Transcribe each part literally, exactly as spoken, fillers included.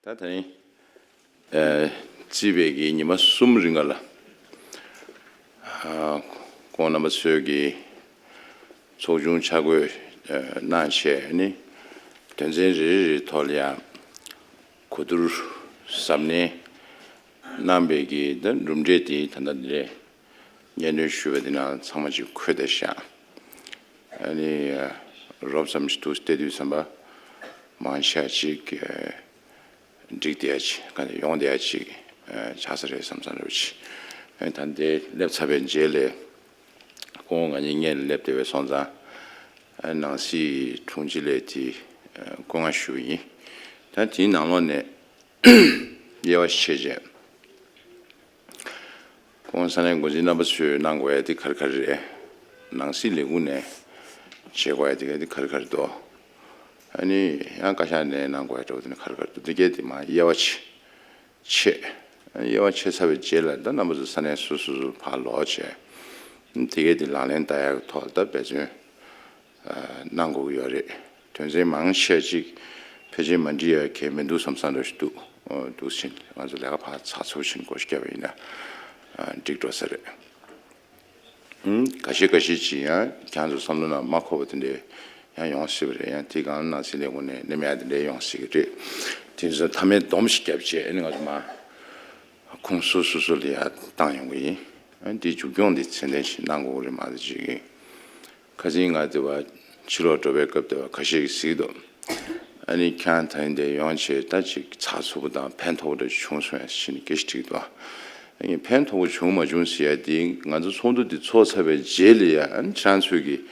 ད་ད་རིང་ཨ་རྩིས་པའི་གི་ཉི་མ་གསུམ་རིང་ག་ལ་ཨ་ཁོང་རྣམ་པ་ཚོས་ཀྱི་ཚོགས་ཆུང་ཆ་བགོས་ཨ་གནང་བྱས་ནི་དོན་ཚན་རེ་རེ་རེའི་ཐོག་ལ་ཡང་གོ་བསྡུར་གཟབ་ནན་གནང་བའི་གི་ད་གྲུབ་འབྲས་དེ་ད་ལྟ་འདི་རེད། སྙན་སྒྲོན་ཞུས་པ་འདི་ནང་ཚང་མ་ཅིག་འཁོད་བསྡད་ཤག་ཨ་ནི་རོབ་ཙམ་ཞིག་ཏུ་བལྟས་དུས་ཙམ་པ་མང་ཆེ་ཅིག་འགྲིག་བསྡད་ཡ་ཅིག་ག་ནས་ཡོང་བསྡད་ཡ་ཅིག་ཆགས་ས་རེད་བསམ་བསམ་རེད་ཅིག་ཨ་ནི་ད་འདི་སླེབས་ཚར་བའི་རྗེས་ལས་ཁོང་ང་གཉིས་སྔོན་ལ་སླེབས་བསྡད་པའི་སོང་ཙང་ཨ་ནི་ནང་སྲིད་དྲུང་ཆེ་ལས་དེ་བཀའ་མངགས་ཞུས་ཡིན། ད་དེའི་ནང་ལོགས་ནས་དབྱེ་བ་ཕྱེ་བྱས། ཁོང་ས་གནས་འགོ་འཛིན་རྣམ་པ་ཚོས་གནང་དགོས་ཡ་དེ་ག་རེ་ག་རེ་རེད། ནང་སྲིད་ལས་ཁུངས་ནས་བྱེད་དགོས་ཡ་དེ་ག་དེ་ག་རེ་ག་རེ་འདུག་ཨ་ནི་ཡང་བཀའ་ཤག་ནས་གནང་དགོས་ཡ་འདྲ་བོ་དེ་ནི་ག་རེ་ག་རེ་འདུག་དེ་གས་དེ་མ་དབྱེ་བ་ཕྱེ། ཕྱེ། དབྱེ་བ་ཕྱེ་ཚར་བའི་རྗེས་ལ་ད་རྣམ་པ་ཚོ་ས་གནས་སོ་སོ་སོ་ཕར་ལོག་བྱས། དེ་གས་དེ་ལག་ལེན་བསྟར་ཡ་གི་ཐོག་ད་འབད་བརྩོན་གནང་དགོས་ཀྱི་ཡོད་རེད། དོན་ཚན་མང་ཆེ་ཅིག་ཕལ་ཆེར་མ་འགྲིག་ཡ་གལ་མི་འདུག་བསམ་བསམ་འདྲ་ཞིག་འདུག་འདུག་ཕྱིན་ང་ཚོ་ལས་ཀ་ཕར་ཚགས་ཚུད་ཕྱིན་སྒོ་ཕྱེ་བ་ཡིན་ན་འགྲིག་འགྲོ་ས་རེད། ཁ་ཤས་ཁ་ཤས་ཅིག་ཡང་ཁྱེད་ཚོ་བསམ་བློ་ནང་མ་འཁོར་བ་དེ་འདྲས་ཡང་ཡོང་སྲིད་པ་རེད། ཡང་དེ་གང་ནང་སྲིད་ལས་ཁུངས་ནས་ནེམ་ཡ་དེ་འདྲས་ཡོང་སྲིད་ཀྱི་རེད། དེ་ཚོ་མཐའ་མའི་སྡོམ་ཞིག་བརྒྱབ་བྱས་ཨ་ནི་ང་ཚོ་མ་ཁོང་སོ་སོ་སོ་ལ་ཡ་བཏང་ཡོང་གི་ཡིན། ཨ་ནི་དེ་མཇུག་སྐྱོང་དེ་ཚད་ལྡན་ཞིག་གནང་དགོས་ཀྱི་རེད་མ་གཏོགས་ཅིག་ཡིན། ཁ་སང་ང་དེ་བ་ཕྱི་ལོགས་འགྲོ་བའི་སྐབས་དེ་བ་ཁ་ཤས་ཀྱིས་གཟིགས་འདུག་ཨ་ནི་ཁྱེད་རང་ད་ཡིན་དེ་ཡོང་བྱས་ད་ཅིག་ཚགས་ཚུད་པོ་དང་ཕན་ཐོགས་པོ་འདྲ་བྱུང་སོང་ཡ་ཕྱིན་སྐད་ཆ་དྲིས་འདུག་ཨ་ནི་ཕན་ཐོགས་པོ་བྱུང་མ་བྱུང་ཟེར་ཡ་དེ་ང་ཚོ་ཚོགས་འདུ་དེ་ཚོགས་ཚར་བའི་རྗེས་ལ་ཡ་ཨ་ནི་ཁྱེད་རང་ཚོས་ཀྱིས་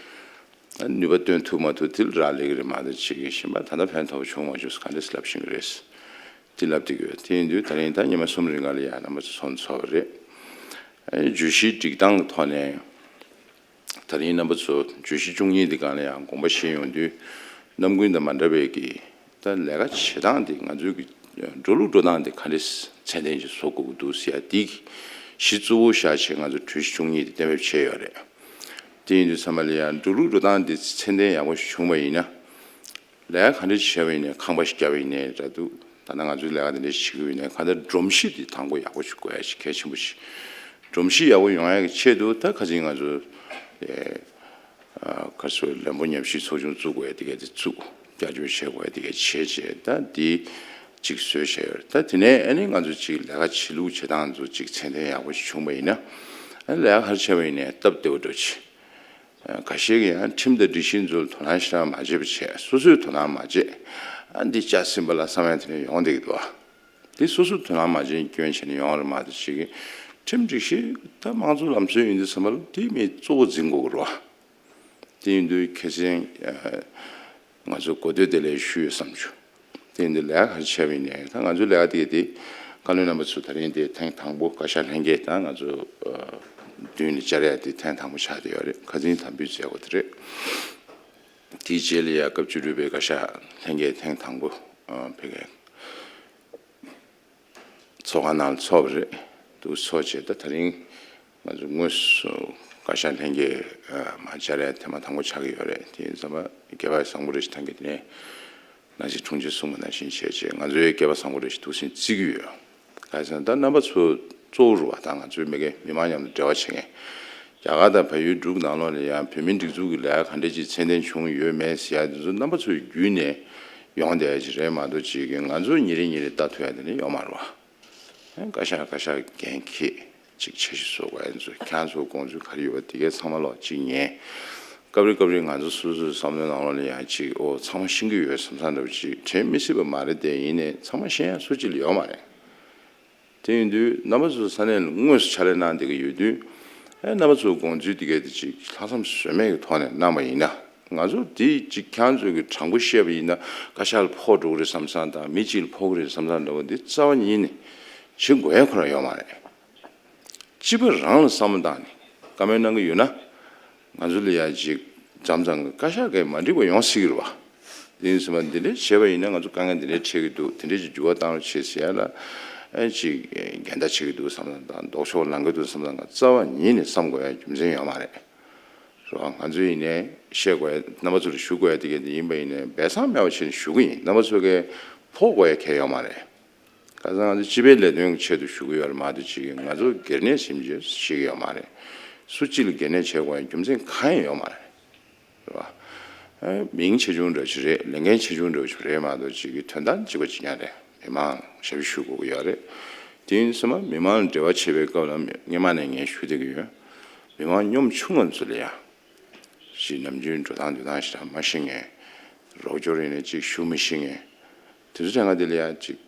ཨ་ནི་ནུས་པ་བཏོན་ཐུབ་མ་ཐུབ་དེ་ལ་རག་ལས་ཀྱི་རེད་མ་གཏོགས་ཅིག་གཞན་པ་ད་ལྟ་ཕན་ཐོགས་པོ་བྱུང་མ་བྱུང་ཟེར་ག་འདྲས་ལབ་བཞིན་གི་རེད། དེ་ལབ་བསྡད་ཀྱི་ཡོད། དེ་ཡིན་དུས་ད་རིང་ད་ཉི་མ་གསུམ་རིང་ག་ལ་ཡ་རྣམ་པ་ཚོ་ཚོགས་འདུ་ཚོགས་པ་རེད། ཨ་ནི་བརྗོད་གཞིའི་སྒྲིག་སྟངས་ཀྱི་ཐོག་ནས། ད་རིང་རྣམ་པ་ཚོ་བརྗོད་གཞི་བཅུ་གཉིས་འདི་སྒང་ལ་ཡང་དགོངས་པ་བཞེས་ཡོང་དུས་རྣམ་ཀུན་དང་མ་འདྲ་བའི་གི་ད་ལས་ཀ་བྱེད་སྟངས་འདི་ང་ཚོའི་གི་འགྲོ་ལུགས་འགྲོ་སྟངས་འདི་ག་འདྲས་ཚད་ལྡན་ཅིག་བཟོ་དགོས་ཀྱི་འདུག་ཟེར་ཡ་འདི་གཞི་གཙོ་བོ་བཞག་བྱས་ང་ཚོ་བརྗོད་གཞི་བཅུ་གཉིས་འདི་གཏན་འབེབས་བྱས་ཡོད་རེད། དེ་ཡིན་དུས་ཚང་མ་ལ་ཡང་འགྲོ་ལུགས་འགྲོ་སྟངས་འདི་ཚད་ལྡན་ཡག་པོ་ཞིག་བྱུང་བ་ཡིན་ན། ལས་ཀ་ག་འདྲ་བྱས་པ་ཡིན་ནའི་ཁང་པ་ཞིག་བརྒྱབ་པ་ཡིན་ནའི་འདྲ་འདུག་ད་ལྟ་ང་ཚོའི་ལས་ཀ་འདི་འདྲ་ཞིག་བྱེད་ཀྱི་ཡོད་ནའི་གང་ལྟར་སྒྲོམ་གཞི་འདི་དང་པོ་ཡག་པོ་ཞིག་དགོས་ཡ་ཞིག་གལ་ཆེན་པོ་ཞིག་སྒྲོམ་གཞི་ཡག་པོ་ཡོང་ཡ་གི་ཆེད་དུ་ད་ཁ་སང་ང་ཚོ་ཨེ་ཨ་ག་ཚོད་ལན་པོ་ཉམས་ཞིབ་ཚོགས་ཆུང་བཙུགས་དགོས་ཡ་དེ་ག་དེ་བཙུགས། བསྐྱར་བཅོས་བྱེད་དགོས་ཡ་དེ་ག་བྱས་བྱས་ད་འདི་ཅིག་བཟོས་བྱས་ཡོད་རེད། ད་དེ་ནས་ཨ་ནི་ང་ཚོ་ཅིག་ལས་ཀ་བྱེད་ལུགས་བྱེད་སྟངས་ཚོ་ཅིག་ཚད་ལྡན་ཡག་པོ་ཞིག་བྱུང་བ་ཡིན་ན་ཨ་ནི་ལས་ཀ་ག་རེ་བྱས་པ་ཡིན་ནའི་སྟབས་བདེ་བོ་འགྲོ་ཆེ། ཁ་ཤས་ཀྱིས་ཡང་ཁྲིམས་དང་སྒྲིག་གཞི་ཚོར་དོ་སྣང་ཞེ་དྲག་མ་བྱེད་པ་བྱས། སོ་སོས་དོ་སྣང་མ་བྱེད། ཨ་འདི་ལྕགས་ཟིན་པ་ལ་བསམ་ཡ་དེ་ནས་ཡོང་བསྡད་ཀྱི་འདུག་ཨ། འདི་སོ་སོས་དོ་སྣང་མ་བྱེད་སྐྱོན་བྱས་ནས་ཡོང་བ་རེད་མ་གཏོགས་ཅིག་གིས་ཁྲིམས་སྒྲིག་གཞི་ད་དམངས་གཙོ་ལམ་སྲོལ་ཡིན་དུས་ཙམ་པ་ལ་དེ་མི་གཙོ་བོ་འཛིན་དགོས་ཀྱི་རེད་བ། དེ་ཡིན་དུས་ཁ་སང་ང་ཚོ་གོ་ཐོས་དེ་ལས་ཞུས་ཡོད་བསམ་བྱུང་། དེ་ཡིན་དུས་ལས་ཀ་ག་རེ་བྱས་པ་ཡིན་ནའི་ད་ང་ཚོའི་ལས་ཀ་དེ་དེ་བཀའ་བློན་རྣམ་པ་ཚོ་ད་རིང་དེ་ཐེངས་དང་པོ་བཀའ་ཤག་ལྷན་རྒྱས་དང་ང་ཚོ་མདུན་ནས་བཅར་ཡ་དེ་ཐེངས་དང་པོ་ཆགས་བསྡད་ཡོད་རེད། ཁ་སང་དམ་འབུལ་མཛད་སྒོ་དེ་རེད། དེའི་རྗེས་ལ་ཡ་སྐབས་བཅུ་དྲུག་པའི་བཀའ་ཤག་ལྷན་རྒྱས་ཐེངས་དང་པོ་ཕ་གིར་ཚོགས་ཁང་ནང་ལ་ཚོགས་པ་རེད། འདུག་ཚོགས་བྱས་ད་ད་རིང་ང་ཚོ་དངོས་སུ་བཀའ་ཤག་ལྷན་རྒྱས་མར་བཅར་ཡ་ཐེངས་མ་དང་པོ་ཆགས་ཀྱི་ཡོད་རེད། དེ་ཡིན་ཙང་སྐལ་བ་བཟང་པོ་རེ་ཞིག་ཐང་གི་དེ་ནས་ནང་ཆེན་དྲུང་ཆེ་གསུངས་པ་ནང་བཞིན་བྱས་བྱས་ང་ཚོའི་སྐལ་བ་བཟང་པོ་རེ་ཞིག་འདུག་སེ་བརྩི་གི་ཡོད། གང་ཡིན་ཟེར་ན་ད་རྣམ་པ་ཚོ་གཙོ་བོ་རུ་བ་དང་ང་ཚོའི་མི་སྒེར་མི་མང་མཉམ་དུ་འབྲེལ་བ་བྱེད་མཁན། རྒྱ་གར་དང་བལ་ཡུལ་འབྲུག་ནང་ལོགས་ལ་ཡང་བོད་མིའི་སྒྲིག་འཛུགས་ཀྱི་ལས་ཀ་ག་འདྲ་ཅིག་ཚད་ལྡན་བྱུང་ཡོད་མེད་ཟེར་ཡ་དེ་ཚོ་རྣམ་པ་ཚོའི་བརྒྱུད་ནས་ཡོང་བསྡད་ཡ་ཅིག་རེད་མ་གཏོགས་ཅིག་གིས་ང་ཚོ་ཉིན་རེ་ཉིན་རེ་ལྟ་ཐུབ་ཡ་དེ་འདྲ་ཡོད་མ་རེད་བ། བཀའ་ཤག་བཀའ་ཤག་འགན་འཁྱེར་ཅིག་འཆར་གཞི་བཟོ་དགོས་ཡ་ཚོ་ཁྱེད་ཚོ་དགོངས་ཚུལ་ག་རེ་ཡོད་པ་དེ་གའི་ཚང་མ་ལོག་ཅིག་ཉན། སྐབས་རེ་སྐབས་རེ་ང་ཚོ་སོ་སོའི་བསམ་བློའི་ནང་ལོགས་ལ་ཡང་ཅིག་ཨོ་ཚང་མ་ཤེས་ཀྱི་ཡོད་བསམ་བསམ་འདྲ་བོ་ཅིག་དྲན་མི་སྲིད་པ་མ་རེད་དེ། ཡིན་ནའི་ཚང་མ་ཤེས་ཡ་སུ་གཅིག་ལ་ཡོད་མ་རེད། དེ་ཡིན་དུས་རྣམ་པ་ཚོ་ས་གནས་ལ་དངོས་སུ་ཕྱག་ལས་གནང་བསྡད་ཀྱི་ཡོད་དུས། ཨེ་རྣམ་པ་ཚོའི་དགོངས་ཚུལ་དེ་གའི་དེ་ཅིག་ལྷག་བསམ་ཟོལ་མེད་ཀྱི་ཐོག་ནས་གནང་བ་ཡིན་ན། ང་ཚོ་དེ་ཅིག་ཁྱེད་ཚོས་ཀྱི་དྲང་པོ་བཤད་པ་ཡིན་ན་བཀའ་ཤག་ལ་ཕོག་འགྲོ་གི་རེད་བསམ་བསམ་དང་མི་གཅིག་ལ་ཕོག་གི་རེད་བསམ་བསམ་འདྲ་བོ་འདི་རྩ་བ་ཉིད་ནས་བྱེད་དགོས་ཡ་ཁོ་རང་ཡོད་མ་རེད། སྤྱི་པ་རང་ལ་བསམ་བློ་བཏང་ནས་བཀའ་མོལ་གནང་གི་ཡོད་ན། ང་ཚོ་ལ་ཡ་ཅིག་མཚམས་མཚམས་ཀྱི་བཀའ་ཤག་གིས་མ་འགྲིག་པ་ཡོང་སྲིད་ཀྱི་རེད་བ། དེ་ཡིན་ཙང་འདི་འདྲ་བྱས་པ་ཡིན་ན་ང་ཚོ་དཀའ་ངལ་འདི་འདྲ་འཕྲད་ཀྱི་འདུག་དེ་འདྲ་ཅིག་འགྱུར་བ་བཏང་རོགས་བྱེད་ཟེར་ཡ་ལ་ཨེ་ཅིག་འགལ་ཟླ་བྱེད་ཀྱི་འདུག་བསམ་བསམ་དང་ལྡོག་ཕྱོགས་ལངས་ཀྱི་འདུག་བསམ་བསམ་དང་རྩ་བ་ཉིད་ནས་བསམ་དགོས་ཡ་རྒྱུ་མཚན་ཡོད་མ་རེད། རེད་བ། ང་ཚོ་ཡིན་ནའི་བཤད་དགོས་ཡ་རྣམ་པ་ཚོ་ལ་ཞུ་དགོས་ཡ་དེ་ག་དེ་ཡིན་པ་ཡིན་ནའི་སྦས་གསང་མེད་པ་བྱས་ནས་ཞུ་གི་ཡིན། རྣམ་པ་ཚོ་གིས་ཕོག་དགོས་ཡ་གང་ཡང་ཡོད་མ་རེད། ཁ་སང་ང་ཚོ་སྤྱི་པའི་ལས་དོན་གྱི་ཆེད་དུ་ཞུ་གི་ཡོད་རེད་མ་གཏོགས་ཅིག་ང་ཚོ་སྒེར་ནས་ཞིབ་འཇུག་བྱེད་ཀྱི་ཡོད་མ་རེད། སུ་གཅིག་ལ་སྒེར་ནས་བྱེད་དགོས་ཡ་རྒྱུ་མཚན་གང་ཡང་ཡོད་མ་རེད། རེད་བ། མིང་ཆེ་ཆུང་འདྲ་ཞིག་རེད། ལས་འགན་ཆེ་ཆུང་འདྲ་ཞིག་རེད་མ་གཏོགས་ཅིག་གི་དོན་དག་གཅིག་པ་གཅིག་རྐྱང་རེད། མི་མང་ཞབས་ཞུ་ཞུ་དགོས་ཀྱི་ཡོད་རེད། དེ་ཡིན་ཙང་མི་མང་ལ་འབྲེལ་བ་བྱེད་པའི་སྐབས་ལ་སྔོན་མ་ནས་ངས་ཞུ་བསྡད་ཀྱི་ཡོད། མི་མང་གཉོམ་ཆུང་ང་ཚོ་ལ་ཡ། ཅིག་ནམ་རྒྱུན་འགྲོ་སྟངས་འདུག་སྟངས་ཞིག་མ་ཤེས་མཁན། རོགས་སྐྱོར་ཡིན་ན་ཅིག་ཞུ་མི་ཤེས་མཁན། དེ་ཚོ་དྲན་ག་དེ་ལ་ཡ་ཅིག་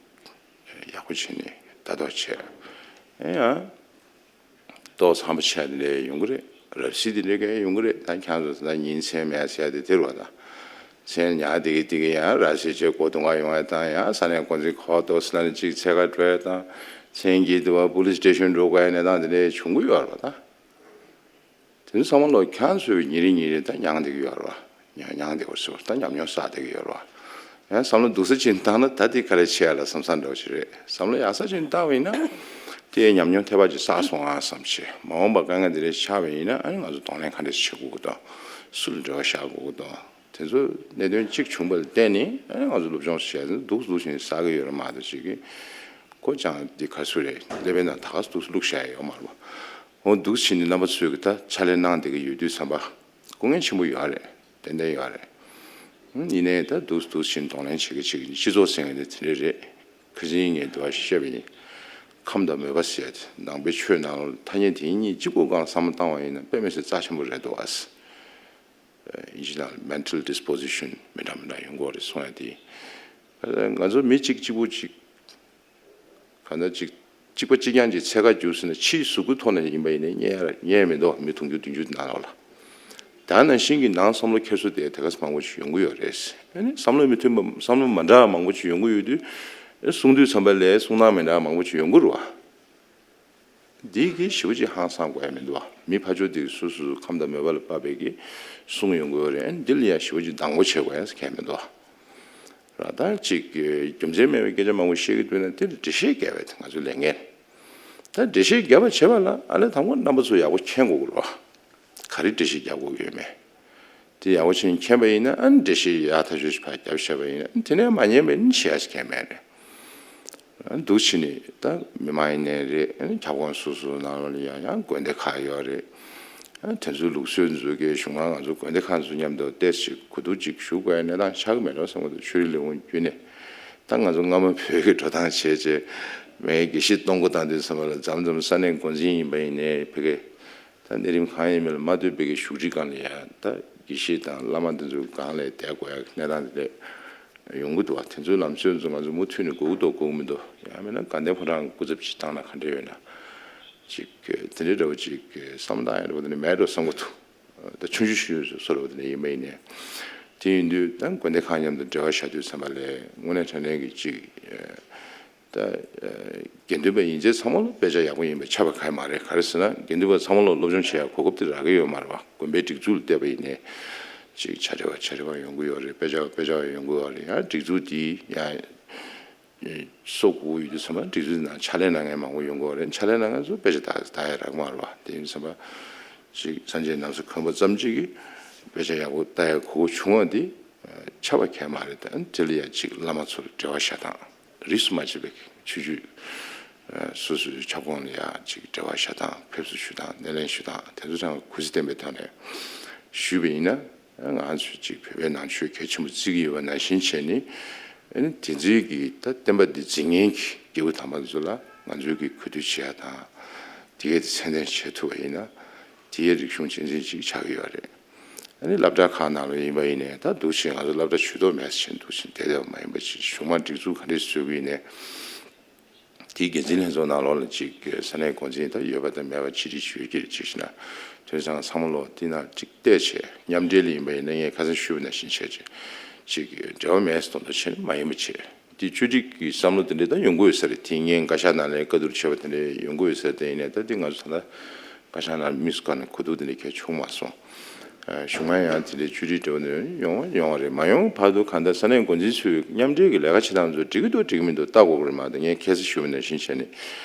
ཡག་པོ་བྱས་ནས་ལྟ་རྟོག་བྱས། ཨེ་ཡ། ཏོག་ཙམ་བྱས་དེ་འདྲ་ཡོང་གི་རེད། རབ་གསལ་དེ་འདྲ་གས་ཡོང་གི་རེད། ད་ཁྱེད་ཚོ་ད་ཉིན་མཚན་མེད་ཟེར་ཡ་དེ་དེ་རེད་བ། ད་མཚན་ཉར་དེ་གི་དེ་གི་ཡང་ར་བཟི་བྱས་སྒོ་རྡུང་ག་ཡོང་ཡ་དང་། ཡང་ས་གནས་འགོ་འཛིན་ཁོག་ཏོག་ཙམ་ལ་ནི་ཅིག་འཚོལ་ག་འགྲོ་ཡ་དང་། མཚན་གྱི་དུ་བ་པུ་ལི་སི་སི་ཊེ་ཤོན་འགྲོ་དགོས་ཡ་གནས་སྟངས་དེ་འདྲ་བྱུང་གི་ཡོད་རེད་བ། ད་དེ་ཚོ་ཚང་མ་ལོ་ཁྱེད་ཚོས་ཉིན་རེ་ཉིན་རེ་ད་མྱངས་བསྡད་ཀྱི་ཡོད་རེད་བ། མྱངས་མྱངས་བསྡད་པ་ཟེར་བ། ད་ཉམས་མྱོང་བསགས་བསྡད་ཀྱི་ཡོད་རེད་བ། ཡང་བསམ་བློ་སྡུག་ས་ཅིག་བཏང་ན་ད་དེ་ག་རེ་བྱེད་ཡ་ལ་བསམ་བསམ་འདྲ་བོ་ཞིག་རེད། བསམ་བློ་ཡག་ས་ཅིག་བཏང་བ་ཡིན་ན། དེའི་ཉམས་མྱོང་ཐེབས་པ་ཅིག་བསགས་སོང་ཨ་བསམ་བྱས། མ་འོངས་པ་དཀའ་ངལ་འདི་འདྲ་ཆགས་པ་ཡིན་ན། ཨ་ནི་ང་ཚོ་གདོང་ལེན་ག་འདྲ་བྱེད་དགོས་ཀྱི་འདུག་སུ་ལ་འབྲེལ་བ་བཞག་དགོས་ཀྱི་འདུག་དེ་ཚོ་གནད་དོན་གཅིག་བྱུང་བ་ལ་བརྟེན་ནས། ཨ་ནི་ང་ཚོ་སློབ་སྦྱོང་བྱས་ནས་སྡུག་སྡུག་བཞིན་བསགས་ཀྱི་ཡོད་རེད་མ་གཏོགས་ཅིག་གི་ཁོ་ཅང་འདི་ག་སུ་རེད། ཀླད་པའི་ནང་ད་ག་སྡུག་བླུགས་བཞག་ཡ་ཡོད་མ་རེད་བ། འོ་འདུག་བྱས་ནས་རྣམ་པ་ཚོས་ཀྱི་ད་ཕྱག་ལས་གནང་བསྡད་ཀྱི་ཡོད་དུས་ཙམ་པ། དཀའ་ངལ་ཆེན་པོ་ཡོད་རེད། ཏན་ཏན་ཡོད་རེད། ཡིན་ནའི་ད་འདུག་འདུག་བཞིན་གདོང་ལེན་བྱེད་ཀྱི་བྱེད་ཀྱི་སྤྱི་ཚོགས་ཟེར་མཁན་དེ་དེ་འདྲ་རེད། ཁ་སང་ངས་འདི་བ་བཤད་པ་ཡིན། ཁམས་དང་མོས་པ་ཟེར་ཡ་དེ་ནང་པའི་ཆོས་ནང་ལོགས་ལ་ཐ་སྙད་དེ་གཉིས་གཅིག་པོའི་སྒང་བསམ་བློ་བཏང་བ་ཡིན་ན་དཔེ་མི་སྲིད་རྩ་ཆེན་པོ་རེད་འདུག་ཨ། ཨིན་ཇི་ནང་ལ་mental disposition མི་འདྲ་མི་འདྲ་ཡོང་གི་ཡོད་རེད་གསུང་ཡ་དེ། ང་ཚོ་མི་གཅིག་གཅིག་པུ་གཅིག་གང་ལྟར་གཅིག་གཅིག་པ་གཅིག་རྐྱང་གཅིག་འཚོལ་ག་རྒྱུགས་ཟེར་ན། ཕྱིའི་གཟུགས་པོའི་ཐོག་ནས་ཡིན་པ་ཡིན་ནའི་རྙེད་ཡ་རྙེད་ཡ་མི་འདུག་མི་དུང་ཕྱུར་བདུན་ཅུ་ནང་ལོགས་ལ། ད་ནང་བཞིན་གྱི་ནང་བསམ་བློ་འཁྱེར་སོ་དེ་དེ་ག་ཚོད་མང་པོ་ཞིག་ཡོང་གི་ཡོད་རེད། ཨ་ནི་བསམ་བློ་མི་མཐུན་པ། བསམ་བློ་མ་འདྲ་བ་མང་པོ་ཞིག་ཡོང་གི་ཡོད་དུས། གསུང་དུས་ཙམ་པ་ལ་གསུང་སྟངས་མི་འདྲ་བ་མང་པོ་ཞིག་ཡོང་གི་རེད་བ། འདི་གིས་ཞེ་པོ་ཅིག་ཧང་སང་དགོས་ཡ་མི་འདུག་བ། མི་ཕར་ཕྱོགས་འདི་གིས་སོ་སོ་སོ་ཁམས་དང་མོས་པ་ལ་དཔག་པའི་གི་གསུང་ཡོང་གི་ཡོད་རེད། ཨ་ནི་འདི་ལ་ཡ་ཞེ་པོ་ཅིག་སྡང་པོ་བྱེད་དགོས་ཡ་གང་ཡང་མི་འདུག་བ། ར་ད་ཅིག་རྒྱུ་མཚན་མེད་པའི་སྐད་ཆ་མང་པོ་བཤད་ཀྱི་འདུག་ན་དེ་ལ་འགྲེལ་བཤད་རྒྱབ་པ་དེ་ང་ཚོའི་ལས་འགན། ད་འགྲེལ་བཤད་རྒྱབ་པ་བྱེད་པ་ལ་ཨ་ལས་དང་པོ་རྣམ་པ་ཚོ་ཡག་པོ་མཁྱེན་དགོས་ཀྱི་རེད་བ། ག་རེ་འགྲེལ་བཤད་རྒྱབ་དགོས་ཀྱི་ཡོད་མེད། དེ་ཡག་པོ་བྱས་ནས་མཁྱེན་པ་ཡིན་ན། ཨ་ནི་འགྲེལ་བཤད་ཡག་ཐག་ཆོད་ཅིག་ཕར་རྒྱབ་བཞག་པ་ཡིན་ན། ཨ་ནི་དེ་ནས་མ་ཉན་པ་ཡིན་ན་བྱེད་ཡ་ཞིག་གང་ཡང་མེད་རེད། ཨ་ནི་འདུག་བྱས་ནས་ད་མི་མང་ཡིན་ནའི་རེད། ཨ་ནི་ཁྱབ་ཁོངས་སོ་སོ་ནང་ལོགས་ལ་ཡང་ཡང་དགོན་སྡེ་ཁག་ཡོད་རེད། ཨ་ནི་དེ་ཚོའི་ལུགས་སྲོལ་འཛུགས་མཁན་གཞུང་མང་། ང་ཚོ་དགོན་སྡེ་ཁག་ཚོ་མཉམ་དུ་ཏོག་ཙམ་གོ་བསྡུར་ཅིག་ཞུ་དགོས་ཡ་གནས་སྟངས་ཆགས་ཀྱི་མེད་འགྲོ་བསམ་གྱི་འདུག་ཆོས་རིག་ལས་ཁུངས་བརྒྱུད་ནས། ད་ང་ཚོ་སྔ་མོ་བོད་ཀྱི་འགྲོ་སྟངས་བྱས་བྱས་མའི་དགེ་བཤེས་གཏོང་སྒོ་བཏང་དུས་ཙམ་པ་ལ། མཚམས་མཚམས་ས་གནས་འགོ་འཛིན་ཡིན་པ་ཡིན་ནའི་ཕ་གི། ད་གནས་རིམ་གང་ཡིན་མིན་ལ་མ་ལྟོས་པའི་གི་བཞུགས་ཁྲི་སྒང་ལ་ཡ་ད་དགེ་བཤེས་དང་བླ་མ་དེ་ཚོ་སྒང་ལ་བསྡད་དགོས་ཡ་གནས་སྟངས་དེ་འདྲ་ཡོང་གི་འདུག་བ། དེ་ཚོའི་ལམ་སྲོལ་ཚོ་ང་ཚོ་མུ་མཐུད་ནས་དགོས་ཀྱི་འདུག་དགོས་ཀྱི་མི་འདུག་ཡང་མིན་ན་དགའ་ལྡན་ཕོ་བྲང་སྐུ་ཚབ་ཅིག་བཏང་ན་ག་འདྲ་ཡོད་ན། ཅིག་དེ་འདྲའི་འདྲ་བོ་ཅིག་བསམ་བློ་བཏང་ཡ་འདྲ་བོ་དེ་འདྲ་མེད་འགྲོ་བསམ་གྱི་འདུག་ད་ཆུང་ཆུང་ཞིག་བཟོ་འདྲ་བོ་དེ་འདྲ་ཡིན་པ་ཡིན་ནའི། དེ་ཡིན་དུས་ད་དགོན་སྡེ་ཁག་མཉམ་དུ་འབྲེལ་བ་བཞག་དུས་ཙམ་པ་ལ་དངོས་གནས་དྲང་གནས་ཀྱི་ཅིག་ད་དགེ་འདུན་པ་ཡིན་ཚད་ཚང་མ་ལ་དཔེ་ཆ་ཡག་པོ་ཡིན་པ་ཆགས་པ་གང་ཡང་མ་རེད། ག་རེ་ཟེར་ན་དགེ་འདུན་པ་ཚང་མ་ལ་སློབ་སྦྱོང་བྱེད་ཡ་གོ་སྐབས་དེ་རག་གི་ཡོད་མ་རེད་བ། དགོན་པའི་སྒྲིག་འཛུགས་ལ་བལྟས་པ་ཡིན་ནའི་ཅིག་བྱ་བྲལ་བ་བྱ་བྲལ་བ་ཡོང་གི་ཡོད་རེད། དཔེ་ཆ་དཔེ་ཆ་བ་ཡོང་གི་ཡོད་རེད། ཡང་སྒྲིག་འཛུགས་དེ་ཡང་སོ་དགོས་ཡོད་དུས་ཙམ་པ་སྒྲིག་འཛུགས་ནང་ཕྱག་ལས་གནང་མཁན་མང་པོ་ཡོང་གི་ཡོད་རེད། ཕྱག་ལས་གནང་མཁན་ཚོ་དཔེ་ཆ་ད་ད་ཡ་རག་མ་རེད་བ། དེ་ཡིན་ཙམ་པ་ཅིག་སངས་རྒྱས་རྣམ་གསུམ་མཁྱེན་པ་ཙམ་ཅིག་གིས་དཔེ་ཆ་ཡག་པོ་ལྟ་ཡ་གོ་སྐབས་བྱུང་བ་འདི་ཆགས་པ་གང་ཡང་མ་རེད། ད་དེ་ལ་ཡ་ཅིག་བླ་མ་ཚོར་འབྲེལ་བ་བཞག་སྟངས། རིས་སུ་མ་ཆད་པའི་ཆོས་བརྒྱུད་སོ་སོའི་ཁྱབ་ཁོངས་ལ་ཡ་ཅིག་འབྲེལ་བ་བཞག་སྟངས། ཕེབས་བསུ་ཞུ་སྟངས། སྣེ་ལེན་ཞུ་སྟངས། དེ་ཚོ་ཚང་མ་གུས་བརྩི་ལྡན་པའི་ཐོག་ནས་ཞུས་པ་ཡིན་ན། ང་ཚོས་ཅིག་བོད་པའི་ནང་ཆོས་གལ་ཆེན་པོ་བརྩི་གི་ཡོད་པ་ནང་བཞིན་བྱས་ནས། ཨ་ནི་དེ་ཚོའི་གི་ད་བསྟན་པ་འདི་འཛིན་མཁན་གྱི་སྐྱེས་བུ་དམ་པ་ཚོ་ལ་ང་ཚོས་གི་གུས་འདུད་བྱེད་ཡ་དང་། དེ་གའི་དེ་ཚད་ལྡན་བྱེད་ཐུབ་པ་ཡིན་ན། དེའི་རིག་གཞུང་གཅེས་འཛིན་ཅིག་ཆགས་ཀྱི་ཡོད་རེད། ཨ་ནི་སློབ་གྲྭ་ཁག་ནང་ལ་ཡིན་པ་ཡིན་ནའི་ད་འདུག་བྱས་ང་ཚོ་སློབ་གྲྭ་ཇུས་གཏོགས་མེད་ཟེར་འདུག་བྱས་བསྡད་བསྡད་པ་མ་ཡིན་པ་ཅིག་གཞུང་མང་སྒྲིག་འཛུགས་ག་འདྲས་བཟོ་གི་ཡིན་ནའི། དེའི་འགན་འཛིན་ལྷན་ཚོགས་ནང་ལོགས་ལ་ཅིག་ས་གནས་འགོ་འཛིན་ད་ཡོད་པ་དང་མེད་པ་ཅི་རིགས་ཅིག་ཡོད་ཀྱི་རེད། ཅིག་བྱས་ན་དོན་ཚང་ཚང་མ་ལོག་དེ་ནང་ཅིག་བལྟས་བྱས། མཉམ་འབྲེལ་ལ་ཡིན་པ་ཡིན་ན་ངས་ཁ་སང་ཞུས་པ་ནང་བཞིན་བྱས་བྱས་ཅིག་འབྲེལ་བ་མེད་ཟེར་མདོག་མདོག་བྱས་ནས་མ་ཡིན་པ་བྱས། དེ་བཅོས་སྒྲིག་གི་བསམ་བློ་དེ་འདྲ་ད་ཡོང་གི་ཡོད་ས་རེད། དེ་སྔོན་བཀའ་ཤག་ནང་ལ་བཀའ་བསྡུར་བྱས་པ་དེ་འདྲ་ཡོང་གི་ཡོད་ས་རེད། དེ་ཡིན་ནའི་ད་དེ་ང་ཚོ་ད་ལྟ་བཀའ་ཤག་ནང་དམིགས་སུ་བཀར་ནས་གོ་བསྡུར་དེ་འདྲ་གང་ཡང་བྱུང་མ་སོང་། གཞུང་མང་ཡང་དེ་འདྲའི་བཅོས་སྒྲིག་འདྲ་བོ་ནི་ཡོང་བ་ཡོང་བ་རེད། མ་ཡོང་བར་དུ་གང་ལྟར་ས་གནས་འགོ་འཛིན་ཚོས་མཉམ་འབྲེལ་གྱི་ལས་ཀ་བྱེད་སྟངས་ཚོ་འགྲིག་གི་འདུག་འགྲིག་གི་མི་འདུག་ལྟ་དགོས་ཀྱི་རེད་མ་གཏོགས། ངས་ཁ་སང་ཞུས་པ་ནང་བཞིན་བྱས་ནས་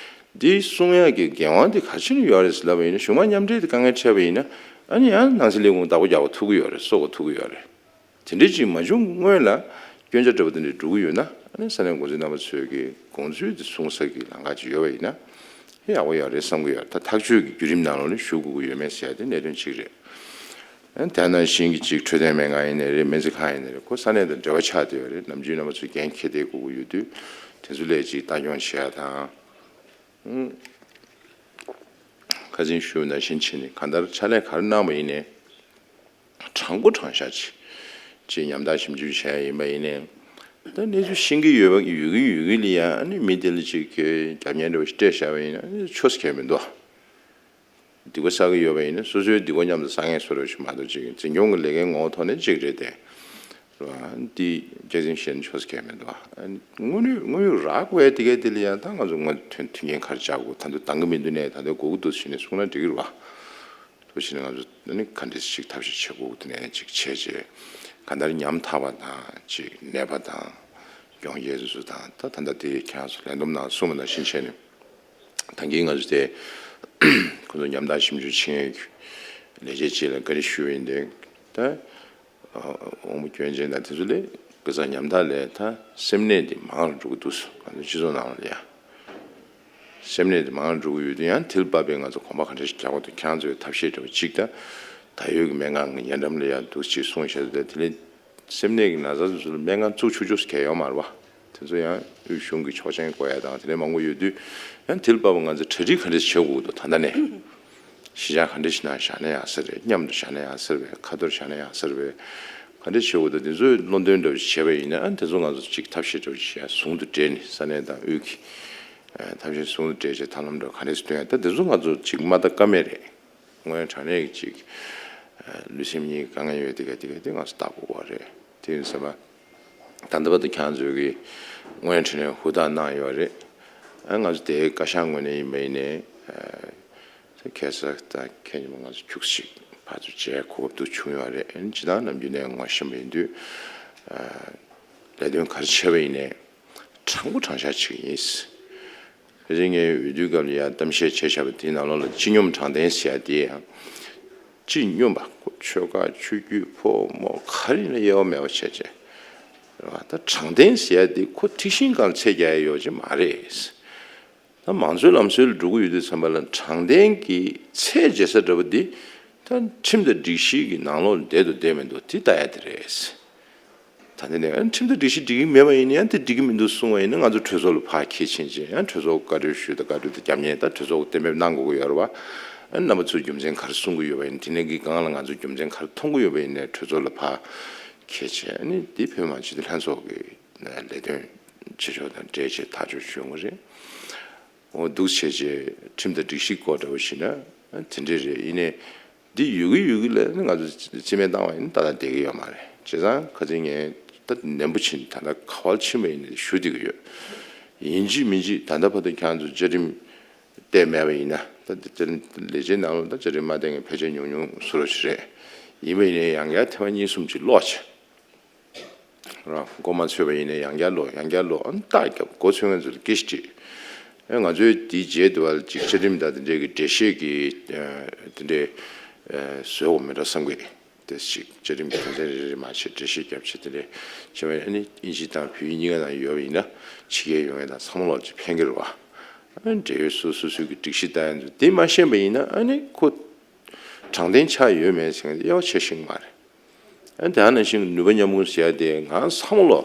འདི་གསུང་ཡག་གི་འགན་དབང་དེ་ག་རེ་བྱས་ནས་ཡོད་རེད་ཟེར་ལབ་པ་ཡིན་ན། གཞུང་མང་མཉམ་འབྲེལ་དེ་དཀའ་ངལ་འཕྲད་པ་ཡིན་ན། ཨ་ནི་ཡང་ནང་སྲིད་ལས་ཁུངས་བདག་པོ་རྒྱག་པ་ཐུབ་ཀྱི་ཡོད་རེད། གསོ་དགོས་ཐུབ་ཀྱི་ཡོད་རེད། དེ་འདྲ་ཅིག་མ་བྱུང་སྔོན་ལ་ སྐྱོན་ཆ་འདྲ་པོ་དེ་འདྲ་འགྲོ་གི་ཡོད་ན། ཨ་ནི་ས་གནས་འགོ་འཛིན་རྣམ་པ་ཚོས་ཀྱི་དགོངས་ཚུལ་དེ་གསུང་ས་གི་ལམ་ཁ་ཅིག་ཡོད་པ་ཡིན་ན། ཡག་པོ་ཡོད་རེད་བསམ་གྱི་ཡོད། ད་ཐག་གཅོད་ཀྱི་བརྒྱུད་རིམ་ནང་ལོགས་ནས་ཞུགས་དགོས་ཀྱི་ཡོད་མེད་ཟེར་ཡ་དེ་གནད་དོན་གཅིག་རེད། ཨ་ནི་དེ་ནང་བཞིན་གྱི་ཅིག་འཕྲོད་བསྟེན་སྨན་ཁང་ཡིན་ནའི་རེད། སྨན་རྩིས་ཁང་ཡིན་ནའི་རེད། ཁོ་ས་གནས་དང་འབྲེལ་བ་ཆགས་བསྡད་ཡོད་རེད། ནམ་རྒྱུན་རྣམ་པ་ཚོས་འགན་འཁྱེར་བསྡད་དགོས་ཀྱི་ཡོད་དུས། དེ་ཚོ་ལ་ཅིག་ལྟ་སྐྱོང་བྱེད་ཡ་དང་། ཁ་སང་ཞུས་པ་ནང་བཞིན་བྱས་ནས་གང་ལྟར་ཕྱག་ལས་ག་རེ་གནང་བ་ཡིན་ནའི། དྲང་པོ་དྲང་བཞག་ཅིག་ཅིག་ཉམས་ཐག་ཞིབ་འཇུག་བྱས་ཡ་ཡིན་པ་ཡིན་ནའི། ད་གནས་ཚུལ་ཤེས་ཀྱི་ཡོད་པ་ཡོད་ཀྱི་ཡོད་ཀྱི་ལ་ཡ། ཨ་ནི་མི་དེ་ལ་ཅིག་གི་རྒྱབ་གཉེར་འདྲ་བ་ཞིག་སྤྲད་བཞག་པ་ཡིན་ན་ཨ་ནི་ཆོས་ཁེལ་མི་འདུག་སྡིག་པ་བསགས་ཀྱི་ཡོད་པ་ཡིན་ན་སོ་སོའི་སྡིག་པ་མཉམ་དུ་བསགས་མཁན་བཟོ་འདྲ་ཞིག་མ་གཏོགས། ཅིག་འཛིན་སྐྱོང་གི་ལས་ཀའི་ངོ་བོ་ཐོག་ནས་ཅིག་རེད་དེ། རེད་བ། འདི་སྐྱག་རྫུན་བཤད་ན་ཆོས་ཁེལ་མི་འདུག་དངོས་ཡོད་དངོས་ཡོད་རག་དགོས་དེ་གའི་དེ་ལ་ཡང་ད་ང་ཚོ་མངོན་མཐོན་མཐུན་རྐྱེན་ག་རེ་སྦྱར་དགོས། ད་དུང་འདང་གི་མི་འདུག་ནས་ད་དུང་དགོས་ཀྱི་འདུག་ཟེར་ནས་གསུངས་ན་འགྲིག་གི་རེད་བ། དེ་བྱས་ནས་ང་ཚོ་ཨ་ནི་ག་འདྲས་ཅིག་ཐབས་ཤེས་བྱེད་དགོས་དེ་ནས་ཅིག་བྱས་བྱས། གང་ལྟར་ཉམ་ཐག་པ་དང་ཅིག་ནད་པ་དང་། གྱོང་རྒྱལ་ཚོ་དང་། ད་ད་ལྟ་དེ་ཁྱེད་རང་ཚོ་ལས་བསྡོམས་ནང་གསུངས་པ་ནང་བཞིན་བྱས་ནས། ད་གིན་ང་ཚོ་དེ་ཁོ་ཚོ་ཉམ་ཐག་ཞིབ་འཇུག་བྱེད་མཁན་གྱི་ལས་བྱེད་ཅིག་ལ་བཀའ་འདྲི་ཞུས་པ་ཡིན་ཏེ། ད་དབང་པོ་སྐྱོན་ཅན་དང་དེ་ཚོ་ལས་ག་ས་ཉམ་ཐག་ལས་ད་སེམས་ནད་དེ་མང་རུ་འགྲོ་གི་འདུག་ང་ཚོ་སྤྱི་ཚོགས་ནང་ལ་ཡ། སེམས་ནད་དེ་མང་རུ་འགྲོ་གི་ཡོད་དུས་ཡང་དེ་ལ་བབས་པའི་ང་ཚོ་གོམ་པ་ག་འདྲ་ཞིག་རྒྱག་དགོས་འདུག་ཁྱེད་རང་ཚོའི་ཐབས་ཤེས་འདྲ་བ་ཅིག་དང་། ད་ཡོད་ཀྱི་སྨན་ཁང་གི་ཉེ་འགྲམ་ལ་ཡ་འདུག་ཅིག་གསུངས་བཞག་དུས། དེ་ལས་སེམས་ནད་ཀྱི་ན་ཚ་དེ་ཚོ་ལ་སྨན་ཁང་བཙུགས་ཆོག་ཆོག་ཟེར་མཁན་ཡོད་མ་རེད་བ། དེ་ཚོ་ཡང་དབུས་གཞུང་གི་ཆོག་མཆན་དགོས་ཡ་དང་དེ་འདྲ་མང་པོ་ཡོད་དུས། ཡང་དེ་ལ་བབས་པ་ང་ཚོས་གྲ་སྒྲིག་ག་འདྲ་བྱེད་དགོས་འདུག་ད་ལྟ་ནས། གཞིས་ཆགས་ག་འདྲ་ཞིག་ནང་བཞག་ན་ཡག་ས་རེད། མཉམ་དུ་བཞག་ན་ཡག་ས་རེད་པས། ཁ་ཐོར་བཞག་ན་ཡག་ས་རེད་པས། ག་འདྲ་བྱེད་དགོས་འདུག་དེ་ཚོའི་བློ་འདོན་འདྲ་བོ་ཞིག་བྱས་པ་ཡིན་ན། ཨ་དེ་ཚོ་ང་ཚོ་གཅིག་ཐབས་ཤེས་འདྲ་བོ་ཞིག་ཟུང་དུ་འབྲེལ་ནས། ས་གནས་དང་དབུས་ཀྱི་ཨ་ཐབས་ཤེས་ཟུང་དུ་འབྲེལ་བྱས་ཐབས་ལམ་འདྲ་བོ་ག་འདྲ་ཞིག་སྟོན་ཡ། ད་དེ་ཚོ་ང་ཚོ་གཅིག་མ་ལྟ་ཀ་མེད་རེད། དངོས་ཡོད་དྲང་གནས་ཀྱི་ཅིག་ཨ་ལུས་སེམས་གཉིས་ཀྱི་དཀའ་ངལ་ཡོད་དེ་ག་དེ་ག་དེ་ང་ཚོ་ལྟ་དགོས་པ་རེད། དེ་ཡིན་ཙང་ད་ལྟ་བར་དུ་ཁྱེད་རང་ཚོས་ཀྱི་དངོས་ཡོད་དྲང་གནས་ཧུར་ཐག་གནང་ཡོད་རེད། ཨ་ང་ཚོ་དེའི་བཀའ་ཤག་ངོས་ནས་ཡིན་པ་ཡིན་ནའི། ཨ་ཁ་སང་དང་ཁ་ཉིན་མོ་ང་ཚོ་ཁྱུག་ཅིག་ཕར་ཚུར་མཇལ་གོ་སྐབས་དུ་བྱུང་ཡོད་རེད། ཨ་ནི་སྤྱིར་བཏང་ནམ་རྒྱུན་ནས་ངོ་ཤེས་པ་ཡིན་དུས། ཨ་ལས་དོན་ག་རེ་བྱས་པ་ཡིན་ནའི་དྲང་པོ་དྲང་བཞག་བྱེད་ཀྱི་ཡིན། ཕལ་ཆེར་ངས་འོས་བསྡུའི་སྐབས་ལ་ཡང་གཏམ་བཤད་བྱས་བཞག་པ་དེའི་ནང་ལོགས་ལ་སྤྱི་སྙོམས་དྲང་བདེན་ཟེར་ཡ་དེ་ཡང་། སྤྱི་སྙོམས་པ་ཁོ་ཆོལ་ཁ་ཆོས་བརྒྱུད་ཕོ་མོ་ག་རེ་ཡིན་ན་དབྱེ་བ་མེད་པ་བྱས་བྱས། རེད་བ། ད་དྲང་བདེན་ཟེར་ཡ་དེ་ཁོ་ཐིག་ཤིང་སྒང་ལ་ཚད་རྒྱག་ཡ་ཡོད་ཅིག་མ་རེད། ད་མང་གཙོའི་ལམ་སྲོལ་ལ་འགྲོ་གི་ཡོད་དུས་ཙམ་པ་ལ་དྲང་བདེན་གྱི་ཚད་འཇལ་ས་འདྲ་པོ་འདི་ད་ཁྲིམས་དང་སྒྲིག་གཞི་གི་ནང་ལོགས་ལ་བསྡད་འདུག་བསྡད་མི་འདུག་དེ་ལྟ་ཡ་དེ་རེད། ད་འདི་ནས་ཨ་ཁྲིམས་དང་སྒྲིག་གཞི་འགྲིག་གི་མེད་པ་ཡིན་ན་ཡང་དེ་འགྲིག་གི་མི་འདུག་གསུངས་པ་ཡིན་ན། ང་ཚོ་གྲོས་ཚོགས་ལ་ཕར་འཁྱེར་ཕྱིན་བྱས། ཡང་གྲོས་ཚོགས་བཀའ་འཁྲོལ་ཞུས་དང་བཀའ་འཁྲོལ་དང་རྒྱབ་གཉེར་དང་གྲོས་ཚོགས་ཀྱིས་གཏན་འབེབས་གནང་དགོས་ཀྱི་ཡོད་རེད་བ། ཨ་རྣམ་པ་ཚོས་རྒྱུ་མཚན་ག་རེ་གསུང་གི་ཡོད་པ་ཡིན་ན། དེ་ནས་གི་སྒང་ལ་ང་ཚོས་རྒྱུ་མཚན་ག་རེ་མཐོང་གི་ཡོད་པ་ཡིན་ནའི་གྲོས་ཚོགས་ལ་ཕར་འཁྱེར་བྱས། ཨ་ནི་འདི་བོད་མི་མང་སྤྱི་འཐུས་ལྷན་ཚོགས་ཀྱི་ལས་དོན་བྱེད་ཕྱོགས་དང་འབྲེལ་བྱས་ཐག་གཅོད་བྱུང་བ་རེད། འོ་འདུག་བྱས་བྱས་ཁྲིམས་དང་སྒྲིག་གཞི་སྐོར་འདྲ་བོ་ཞིག་ན་ཨ་དེ་འདྲས་རེད། ཡིན་ནའི་འདི་ཡོད་གི་ཡོད་གི་ལ་ནི་ང་ཚོ་རྩིས་མེད་བཏང་བ་ཡིན་ན་ཏག་ཏག་བསྡད་གི་ཡོད་མ་རེད། བྱས་ཙང་ཁ་སང་ངས་ད་ནན་པོ་བྱས་ནས་ད་ལྟ་ག་པར་ཕྱིན་པ་ཡིན་ནའི་ཞུ་བསྡད་གི་ཡོད། ཡིན་གཅིག་མིན་གཅིག་ད་ལྟ་བར་དུ་ཁྱེད་རང་ཚོ་བཅའ་ཁྲིམས་བལྟས་མེད་པ་ཡིན་ན། ད་བཅའ་ཁྲིམས་ལས་བྱེད་ནང་ལ་ད་བཅའ་ཁྲིམས་མ་བལྟས་མཁན་ཕལ་ཆེར་ཉུང་ཉུང་བཟོ་འདྲ་ཞིག་རེད། ཡིན་པ་ཡིན་ནའི་ཡང་བསྐྱར་ཐེངས་མ་གཉིས་གསུམ་ཅིག་ཀློག་བྱས། རང་མགོ་མ་ཚོས་པ་ཡིན་ན་ཡང་བསྐྱར་ཀློག་ཡང་བསྐྱར་ཀློག་ཨ་ནི་རྟགས་རྒྱབ། མགོ་ཚོས་མཁན་ཚོ་ལ་སྐད་ཆ་དྲིས། ཨེ་ང་ཚོས་དེའི་རྗེས་དུ་བ་ལ་ཅིག་བཅའ་ཁྲིམས་དང་དེ་འདྲའི་གི་འགྲེལ་བཤད་ཀྱི་ཨ་དེ་འདྲའི་ཨ་བཟོ་དགོས་མེད་འགྲོ་བསམ་གི། དེ་ཅིག་བཅའ་ཁྲིམས་དོན་ཚན་རེ་རེ་མ་བྱས་འགྲེལ་བཤད་རྒྱབ་བྱས་དེ་འདྲའི་བྱས་པ་ཡིན་ན་ཨ་ནི་དབྱིན་ཇི་དང་བོད་ཡིག་གཉིས་ཀ་ནང་ཡོད་པ་ཡིན་ན་ཕྱི་རྒྱལ་ཡོང་མཁན་དང་ཚང་མ་ལོག་ཅིག་ཕན་གི་རེད་བ། ཨ་ནི་འབྲེལ་ཡོད་སོ་སོ་སོའི་གི་སྒྲིག་གཞི་ལྟར་ཡིན་དུས་དེ་མ་ཤེས་པ་ཡིན་ན་ཨ་ནི་ཁོ་དྲང་བདེན་ཆགས་ཡོད་མེད་ཟེར་མཁན་དེ་དབྱེ་བ་ཕྱེ་ཤེས་ཀྱི་མ་རེད། ཨ་དེ་ནང་བཞིན་ནུས་པ་མཉམ་སྤུངས་ཟེར་ཡ་དེ་ང་ཚང་མ་ལོ།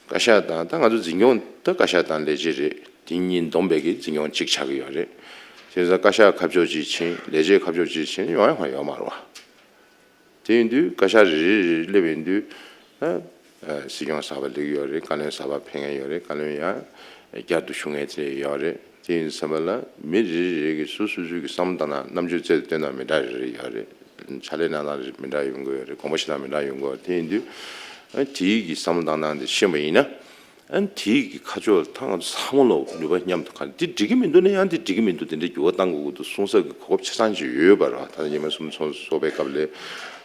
བཀའ་ཤག་དང་ད་ང་ཚོ་འཛིན་སྐྱོང་ད་བཀའ་ཤག་དང་ལས་བྱེད་རེད། དེ་གཉིས་བསྡོམས་པས་ཀྱི་འཛིན་སྐྱོང་གཅིག་ཆགས་ཀྱི་ཡོད་རེད། བྱས་ཙང་བཀའ་ཤག་ཁ་ཕྱོགས་གཅིག་ཕྱིན། ལས་བྱེད་ཁ་ཕྱོགས་གཅིག་ཕྱིན་ཡོང་ཡ་ཧ་ཡོད་མ་རེད་བ། དེ་ཡིན་དུས་བཀའ་ཤག་རེ་རེ་རེ་རེ་སླེབས་ཡིན་དུས་ད་སྲིད་སྐྱོང་གསར་པ་སླེབས་ཀྱི་ཡོད་རེད། བཀའ་བློན་གསར་པ་ཕེབས་མཁན་ཡོད་རེད། བཀའ་བློན་ཡང་བསྐྱར་དུ་ཞུ་མཁན་དེ་འདྲ་ཡོད་རེད། དེ་ཡིན་ཙམ་པ་ལ་མི་རེ་རེ་རེ་གིས་སོ་སོ་སོའི་གི་བསམ་བློ་བཏང་སྟངས་རྣམ་དཔྱོད་རྩལ་དུ་བཏོན་སྟངས་མི་འདྲ་རེ་རེ་ཡོད་རེད། ཕྱག་ལས་གནང་སྟངས་རེ་མི་འདྲ་ཡོང་གི་ཡོད་རེད། དགོངས་པ་བཞེས་སྟངས་མི་འདྲ་ཡོང་གི་ཡོད་རེད། དེ་ཡིན་དུས་ཨ་དེའི་གི་བསམ་བློ་བཏང་སྟངས་དེ་ཤེས་པ་ཡིན་ན་ཨ་དེའི་གི་ཁ་ཕྱོགས་ལ་ད་ང་ཚོ་ཚང་མ་ལོག་ནུས་པ་མཉམ་དུ་གང་འདི་འགྲིག་གི་མི་འདུག་ན་ཡང་འདི་འགྲིག་གི་མི་འདུག་དེ་འདྲའི་འགྱུར་བ་གཏང་དགོས་ཀྱི་འདུག་གསུང་ས་གི་གོ་སྐབས་ཆ་ཚང་ཅིག་ཡོད་པ་རེད་བ། ད་ལྟ་ཉི་མ་གསུམ་ཚོགས་ཚོགས་པའི་སྐབས་ལ་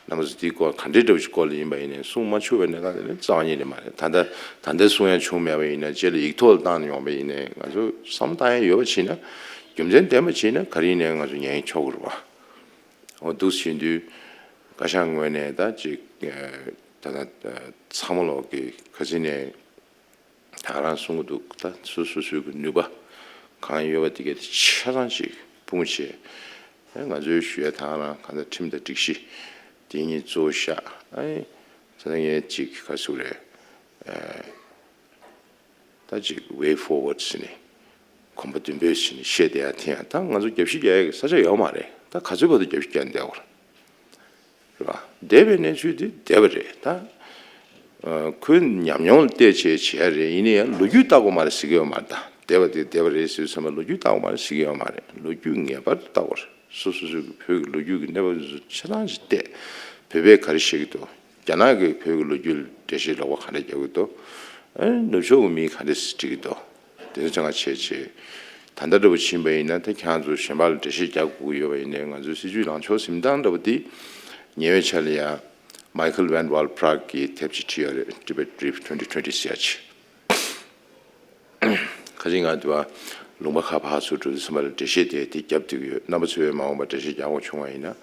རྣམ་པ་ཚོ་དེའི་སྐོར་ག་འདྲའི་འདྲ་བོ་ཞིག་སྐོར་ལ་ཡིན་པ་ཡིན་ནའི་གསུང་མ་ཆོག་པའི་གནས་སྟངས་དེ་ནི་རྩ་བ་ཉིད་ནས་མ་རེད། ད་ལྟ་ད་ལྟ་གསུང་ཡ་བྱུང་མེད་པ་ཡིན་ན་རྗེས་ལ་ཡིག་ཐོག་ལ་བཏང་ནས་ཡོང་པ་ཡིན་ནའི་ང་ཚོ་བསམ་བློ་བཏང་ཡ་ཡོད་པ་བྱས་ན་རྒྱུ་མཚན་ལྡན་པ་བྱས་ན་ག་རེ་ཡིན་ནའི་ང་ཚོ་ཉན་ཆོག་གི་རེད་བ། འོ་འདུག་བྱེད་དུས་བཀའ་ཤག་ངོས་ནས་ད་ཅིག་ཨ་ ད་ལྟ་ཚང་མ་ལོག་གི་ག་ཚོད་ནས་ད་རང་གསུང་གི་འདུག་ད་སོ་སོ་སོའི་གི་ནུས་པ་གང་ཡོད་པ་དེ་གས་དེ་ཆ་ཚང་ཅིག་སྤུངས་བྱས། ང་ཚོའི་ཞུ་ཡ་ད་རང་གང་ལྟར་ཁྲིམས་དང་སྒྲིག་གཞི་དེ་གཉིས་གཙོ་བོ་བཞག་ཨ་ནི་ད་ལྟ་ངས་ཅིག་ག་ཚོད་རེད། ད་ཅིག་way forward་ཟེར་ནས་གོམ་པ་མདུན་སྤོས་ཟེར་ནས་བཤད་བསྡད་ཡ་དེ་ཡང་ད་ང་ཚོ་རྒྱབ་བཤིག་རྒྱག་ཡ་གི་ས་ཆ་ཡོད་མ་རེད། ད་ག་ཚོད་བར་དུ་རྒྱབ་བཤིག་རྒྱག་བསྡད་ཡོད་རེད་བ། འདས་པའི་གནས་ཚུལ་འདི་འདས་པ་རེད་ད། ཁོའི་ཉམས་མྱོང་ལ་བལྟས་བྱས་བྱས་རེད། ཡིན་ན་ཡང་ལོ་རྒྱུས་ལྟ་དགོས་མ་རེད་ཟེར་གི་ཡོད་མ་རེད་ད། འདས་པ་དེ་འདས་པ་རེད་ཟེར་བསམ་པ་ལོ་རྒྱུས་ལྟ་དགོས་མ་རེད་ཟེར་གི་ཡོད་མ་རེད། ལོ་རྒྱུས་ངེས་པར་དུ་ལྟ་དགོས་རེད། སོ་སོ་སོ་སོའི་བོད་ཀྱི་ལོ་རྒྱུས་ཀྱི་གནས་བབ་ཚོ་ཆ་ཚང་ཞིག་བལྟས། བོད་པས་ག་རེ་བཤད་ཀྱི་འདུག་རྒྱ་ནག་གིས་བོད་ཀྱི་ལོ་རྒྱུས་ལ་འགྲེལ་བཤད་ལོག་པ་ག་འདྲ་རྒྱག་གི་འདུག་ཨ་ནི་ནུབ་ཕྱོགས་ཀྱི་མིས་ག་འདྲ་འབྲི་གི་འདུག་དེ་ཚོ་ཚང་མ་བྱས་བྱས། ད་ལྟ་འདྲ་པོ་ཕྱིན་པ་ཡིན་ན་ད་ཁྱེད་རང་ཚོ་གཞན་པ་ལ་འགྲེལ་བཤད་རྒྱག་དགོས་ཀྱི་ཡོད་པ་ཡིན་ནའི་ང་ཚོའི་སྲིད་བྱུས་ལངས་ཕྱོགས་འཛིན་སྟངས་འདྲ་པོ་འདི་ཉེ་བའི་ཆར་ལ་ཡ་Michael Van Wall Praag་གིས་དེབ་ཅིག་བྲིས་ཡོད་རེད། Tibet Brief twenty twenty་ཟེར་ཡ་ཅིག་ཁ་ཅིག་ང་དུ་བ་ལུང་པ་ཁག་ཕར་ཚུར་འགྲོ་དུས་ཙམ་པ་ལ་འགྲེལ་བཤད་དེ་དེ་རྒྱབ་བསྡད་ཀྱི་ཡོད། རྣམ་པ་ཚོས་མ་འོངས་པ་འགྲེལ་བཤད་རྒྱག་དགོས་བྱུང་བ་ཡིན་ན་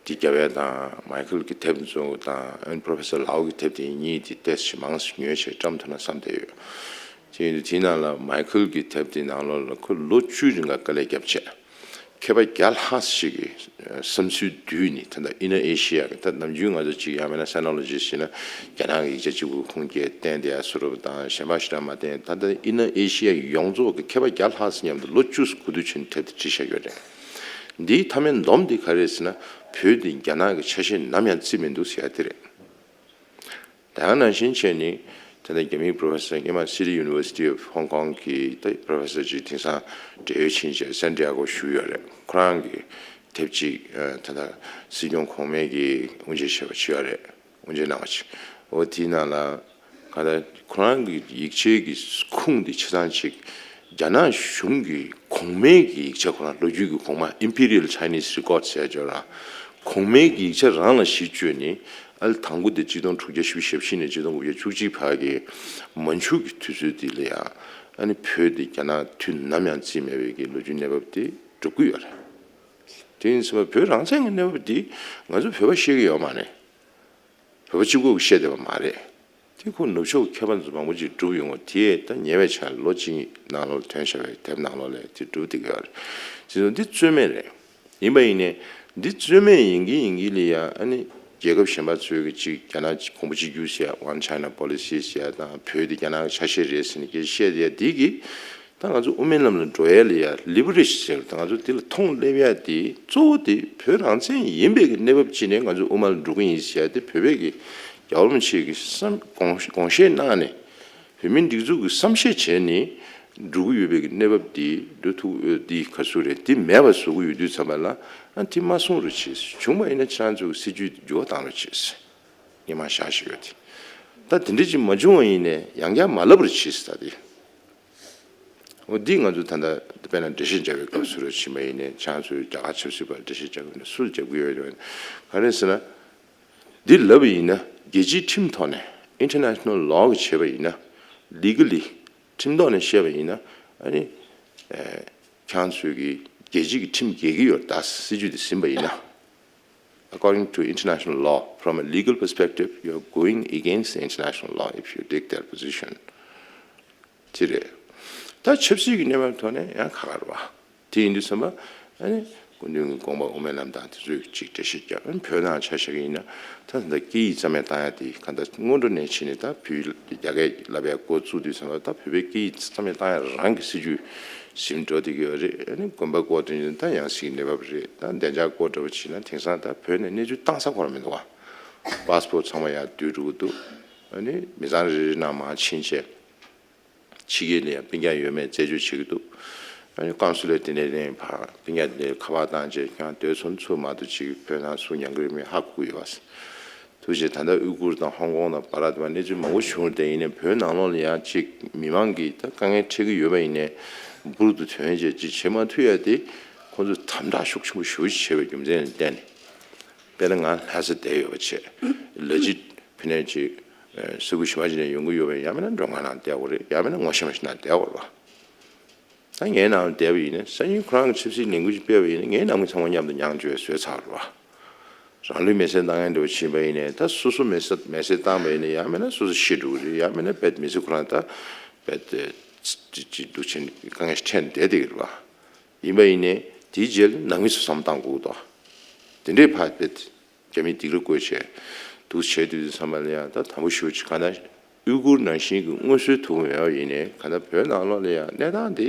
དེ་རྒྱབ་ཡ་དང་Michael་གི་དེབ་ཚོ་དང་ཨན་Professor Lau་གི་དེབ་དེ་གཉིས་དེ་ཏོག་ཙམ་མང་ཙམ་ཉོས་བྱས་བཀྲམ་ཐུབ་ན་བསམ་བསྡད་ཡོད། དེ་ཡིན་དུས་དེའི་ནང་ལ་Michael་གི་དེབ་དེའི་ནང་ལོགས་ལ་ཁོས་ལོ་བཅུའི་རིང་ག་དཀའ་ལས་བརྒྱབ་བྱས། མཁས་པ་བརྒྱ་ལྷག་ཞིག་གི་བསམ་ཚུལ་བསྡུས་ནས་ད་ལྟ་Inner Asia་གི་ད་ནམ་རྒྱུན་ང་ཚོ་གཅིག་ཡང་མིན་ན་Sinology་ཞེས་ན་རྒྱ་ནག་གི་ཡིག་ཆ་གཅིག་པུ་ཁུངས་སྐྱེལ་བསྟན་དེ་ཡ་བཟོ་འདྲ་དང་གཞན་པ་ཞིག་ལ་མ་བསྟན། ད་ལྟ་Inner Asia་ཡོངས་རྫོགས་ཀྱི་མཁས་པ་བརྒྱ་ལྷག་ཙམ་མཉམ་དུ་ལོ་བཅུ་གོ་བསྡུར་བྱས་ནས་དེབ་དེ་བྲིས་བཞག་ཡོད་རེད། འདིའི་མཐའ་མའི་སྡོམ་དེ་ག་རེ་རེད་ཟེར་ན་བོད་དེ་རྒྱ་ནག་གི་ཆ་ཤས་ནམ་ཡང་བརྩི་མི་འདུག་ཟེར་ཡ་དེ་རེད། ད་ཡང་ནང་བཞིན་བྱས་ནས་ད་ལྟ་རྒྱ་མིའི་Professor་སྔོན་མ་City University of Hong Kong་གི་ད་Professor་ཅིག་དེང་སང་བགྲེས་ཡོལ་ཕྱིན་བྱས་San Diego་བཞུགས་ཡོད་རེད། ཁོ་རང་གི་དེབ་ཅིག་ད་ལྟ་སྲིད་སྐྱོང་གོང་མའི་གི་དབུ་འབྱེད་བྱས་པ་ཅིག་ཡོད་རེད། དབུ་འབྱེད་གནང་བ་ཅིག་འོ་དེའི་ནང་ལ་ག་ད་ཁོ་རང་གི་ཡིག་ཆའི་གི་ཁུངས་དེ་ཆ་ཚང་ཅིག་རྒྱ་ནག་གཞུང་གི་གོང་མའི་གི་ཡིག་ཆ་ཁོ་རང་ལོ་རྒྱུས་ཀྱི་གོང་མ་Imperial Chinese Records་ཟེར་ཡ་ཅིག་ཡོད་ར། གོང་མའི་གི་ཡིག་ཆ་རང་ལ་གཞི་བཅོལ་ནས་ཨ་ལ་དང་པོ་དེ་གཅིག་སྟོང་དྲུག་བརྒྱ་བཞི་བཅུ་ཞེ་བཞི་ནས་གཅིག་སྟོང་དགུ་བརྒྱ་བཅུ་གཅིག་བར་གྱི་མན་ཇུ་གི་དུས་ཚོད་དེ་ལ་ཡང་ཨ་ནི་བོད་དེ་རྒྱ་ནག་དུས་ནམ་ཡང་བརྩིས་མེད་པའི་གི་ལོ་རྒྱུས་གནས་བབ་དེ་སྒྲུབ་ཀྱི་ཡོད་རེད། དེ་ཡིན་ཙང་བོད་རང་བཙན་གྱི་གནས་བབ་དེ་ང་ཚོ་བོད་པ་ཤེས་ཀྱི་ཡོད་མ་རེད། བོད་པ་གཅིག་པོ་གིས་བཤད་བསྡད་པ་མ་རེད། དེ་ཁོ་ནུབ་ཕྱོགས་ཀྱི་མཁས་པ་ཚོ་མང་པོ་ཅིག་བསྒྲུབས་ཡོང་བ་དེས་ད་ཉེ་བའི་ཆར་ལོ་གཅིག་ནང་ལོགས་ཐོན་བཞག་པའི་དེབ་ནང་ལོགས་ལ་དེ་བསྒྲུབས་བསྡད་ཀྱི་ཡོད་རེད། དེ་ཚོ་འདི་རྩོད་མེད་རེད། ཡིན་པ་ཡིན་ནའི་འདི་རྩོད་མེད་ཡིན་གྱི་ཡིན་གྱི་ལ་ཡ་ཨ་ནི་རྒྱལ་ཁབ་གཞན་པ་ཚོས་ཀྱི་ཅིག་རྒྱ་ནག་གོང་བུ་གཅིག་གྱུར་ཟེར་ཡ་One China Policy་ཟེར་ཡ་དང་བོད་དེ་རྒྱ་ནག་གི་ཆ་ཤས་རེད་ཟེར་ནས་སྐད་ཆ་བཤད་བསྡད་ཡ་འདི་གིས་ད་ང་ཚོ་དབུ་མའི་ལམ་ལ་འགྲོ་ཡ་ལ་ཡ་ལི་བ་རེ་ཇི་ཟེར་བ་ད་ང་ཚོ་འདི་ལ་མཐོང་སླེབས་ཡ་དེ་གཙོ་བོ་དེ་བོད་རང་བཙན་ཡིན་པའི་གི་གནས་བབ་ཅིག་ནས་ང་ཚོ་དབུ་མ་ལ་འགྲོ་གི་ཡིན་ཟེར་ཡ་དེ་བོད་པའི་གི་རྒྱལ་བ་རིན་པོ་ཆེ་གི་བསམ་དགོངས་དགོངས་བཞེས་གནང་ནས་བོད་མིའི་སྒྲིག་འཛུགས་ཀྱི་བསམ་ཤེས་བྱས་ནས་འགྲོ་གི་ཡོད་པའི་གི་གནས་བབ་འདི་འགྲོ་ཐུབ་འདི་ག་ཚོད་རེད། འདི་མེད་པ་བཟོ་གི་ཡོད་དུས་ཙམ་པ་ལ་ཨ་འདི་མ་གསུང་རོགས་བྱེད། བྱུང་བ་ཡིན་ན་ཁྱེད་རང་ཚོ་གི་སྲིད་བྱུས་འགྱུར་བ་བཏང་རོགས་བྱེད། ངས་མ་བཞག་ཞིག་ཡོད་དེ། ད་དེ་འདྲ་ཅིག་མ་བྱུང་བ་ཡིན་ནས་ཡང་བསྐྱར་མ་ལབ་རོགས་བྱེད་ད་དེ། འོ་འདི་ང་ཚོ་ད་ལྟ་དཔེར་ན་འགྲེལ་བཤད་བྱ་བའི་སྐབས་སུ་རོ་ཕྱིན་པ་ཡིན་ནའི་ཁྱེད་ཚོས་རྒྱ་གར་ཆབ་སྲིད་པར་འགྲེལ་བཤད་བྱ་དགོས་ན་སུ་ལ་རྒྱབ་ཀྱི་ཡོད་རེད། ག་རེ་ཟེར་ན། འདི་ལབ་པ་ཡིན་ན་རྒྱལ་སྤྱིའི་ཁྲིམས་ཐོག་ནས་International Law་གི་བྱས་པ་ཡིན་ན་Legally་ཁྲིམས་ཐོག་ནས་བཤད་པ་ཡིན་ན་ཨ་ནི་ཁྱེད་ཚོས་ཀྱི་རྒྱལ་སྤྱི་གི་ཁྲིམས་འགལ་གྱི་ཡོད་ད་སྲིད་བྱུས་འདི་ཟིན་པ་ཡིན་ན། According to international law, from a legal perspective, you're going against the international law if you take that position. དེ་རེད། ད་ཆབ་སྲིད་ཀྱི་གནས་བབ་ཐོག་ནས་ཡང་ཁག་ཁག་རེད་བ། དེ་ཡིན་དུས་ཙམ་པ་ཨ་ནི་སྐུ་མདུན་གྱི་དགོངས་པ་དབུ་མའི་ལམ་དང་དེ་ཚོའི་ཅིག་འགྲེལ་བཤད་རྒྱབ། ཨ་ནི་བོད་ནང་ཆ་བཞག་གི་ཡིན་ན་ད་ད་ལྟ་སྐད་ཡིག་རྩ་མེད་བཏང་ཡ་དེ་ག་ད་སྔོན་འགྲོ་ནས་ཕྱིན་ནས་ད་བོད་རྒྱ་སྐད་ལབ་ཡ་འགོ་བཙུགས་དུས་ཙམ་པ་ད་བོད་པའི་སྐད་ཡིག་རྩ་མེད་བཏང་ཡ་རང་གི་སྲིད་ཇུས་ཟིན་འགྲོ་བསྡད་ཀྱི་ཡོད་རེད། ཨ་ནི་དགོན་པ་སྐོར་དེ་ད་ཡང་སྲིད་ཀྱི་གནས་བབ་རེད། ད་བདེ་འཇགས་སྐོར་འདྲ་བོ་བྱས་ན་དེང་སང་ད་བོད་ནས་གནས་ཚུལ་བཏང་ས་ཁོ་རང་མི་འདུག་བ། པཱ་སི་པོར་ཊི་ཚང་མ་ཡར་བསྡུས་འགྲོ་གི་འདུག་ཨ་ནི་མི་ཚང་རེ་རེ་ནང་མར་ཕྱིན་བྱས། ཕྱི་རྒྱལ་ལ་ཡང་སྤུན་ཀྱག་ཡོད་མེད་རྩད་གཅོད་བྱེད་ཀྱི་འདུག་ཨ་ནི་ཀོན་སུ་ལེཊ་དེ་ནས་ནས་ཕར་སྤུན་ཀྱག་དེ་ནས་ཁ་པར་བཏང་རྗེས་ཀྱང་སྡོད་ཚུན་ཚོད་མ་གཏོགས་ཅིག་བོད་ནང་སུ་ཉན་གི་རེད་མེད་ཧ་གོ་གི་ཡོད་པ། ཐུགས་རྗེ་ཆེ། ད་ལྟ་ཨུ་གུར་དང་ཧོང་ཀོང་དང་བར་ལ་དེ་བ་གནས་ཚུལ་མང་པོ་བྱུང་རེད་དེ་ཡིན་ནའི་བོད་ནང་ལོགས་ལ་ཡང་ཅིག་མི་མང་གིས་ད་དཀའ་ངལ་འཕྲད་ཀྱི་ཡོད་པ་ཡིན་ནའི་འབུར་དུ་ཐོན་རྗེས་ཅིག་བྱེད་མ་ཐུབ་ཡ་དེ་ཁོང་ཚོས་དམ་དྲག་ཤུགས་ཆེན་པོ་ཞེ་པོ་ཅིག་བྱས་པའི་རྒྱུ་མཚན་ལ་བརྟེན་ནས། དཔེར་ན་ང་ལྷ་ས་བསྡད་ཡོད་པ་བྱས། ལ་ཅིག་ཕི་ནས་ཅིག་ས་ཁུལ་གཞན་པ་ཅིག་ནས་ཡོང་གི་ཡོད་པས་ཡང་མིན་ན་མགྲོན་ཁང་ནང་བསྡད་དགོས་རེད། ཡང་མིན་ན་ངོ་ཤེས་མ་ཤེས་ན་བསྡད་དགོས་རེད་བ། ད་ངའི་ནང་བསྡད་པ་ཡིན་ན་སང་ཉིན་ཁོ་རང་གི་ཆབ་སྲིད་ལས་འགུལ་ཞིག་སྤེལ་བ་ཡིན་ན་ངའི་ནང་མི་ཚང་མ་མཉམ་དུ་མྱང་བཅོས་བཟོས་ཚར་བ་རེད་བ། རང་ལུས་མེར་སྲེག་བཏང་མཁན་འདྲ་བོ་ཕྱིན་པ་ཡིན་ནའི་ད་སོ་སོ་མེར་སྲེག་མེར་སྲེག་བཏང་པ་ཡིན་ན་ཡང་མིན་ན་སོ་སོ་ཤི་འགྲོ་གི་རེད། ཡང་མིན་ན་རྦད་མི་ཚེ་ཁོ་རང་ད་རྦད་ཅི་ཅི་འདུག་ཕྱིན་དཀའ་ངལ་ཞིག་འཕྲད་ནས་བསྡད་བསྡད་ཀྱི་རེད་པ། ཡིན་པ་ཡིན་ནའི་དེའི་རྗེས་ལ་ནང་མི་ཚོ་བསམ་བློ་བཏང་དགོས་འདུག་དེ་འདྲའི་ཕར་རྦད་རྒྱ་མིས་སྡིགས་ར་བསྐུལ་བྱས་འདུག་བྱས་དུས་དུས་ཚང་མ་ལ་ཡང་ད་དང་པོ་ཞུ་ཅིག་ག་ན། ཨུ་གུར་ནང་བཞིན་གྱི་དངོས་སྲོལ་ཐུབ་མེད་པ་ཡིན་ནའི་ག་ད་བོད་ནང་ལོགས་ལ་ཡང་གནས་སྟངས་དེ་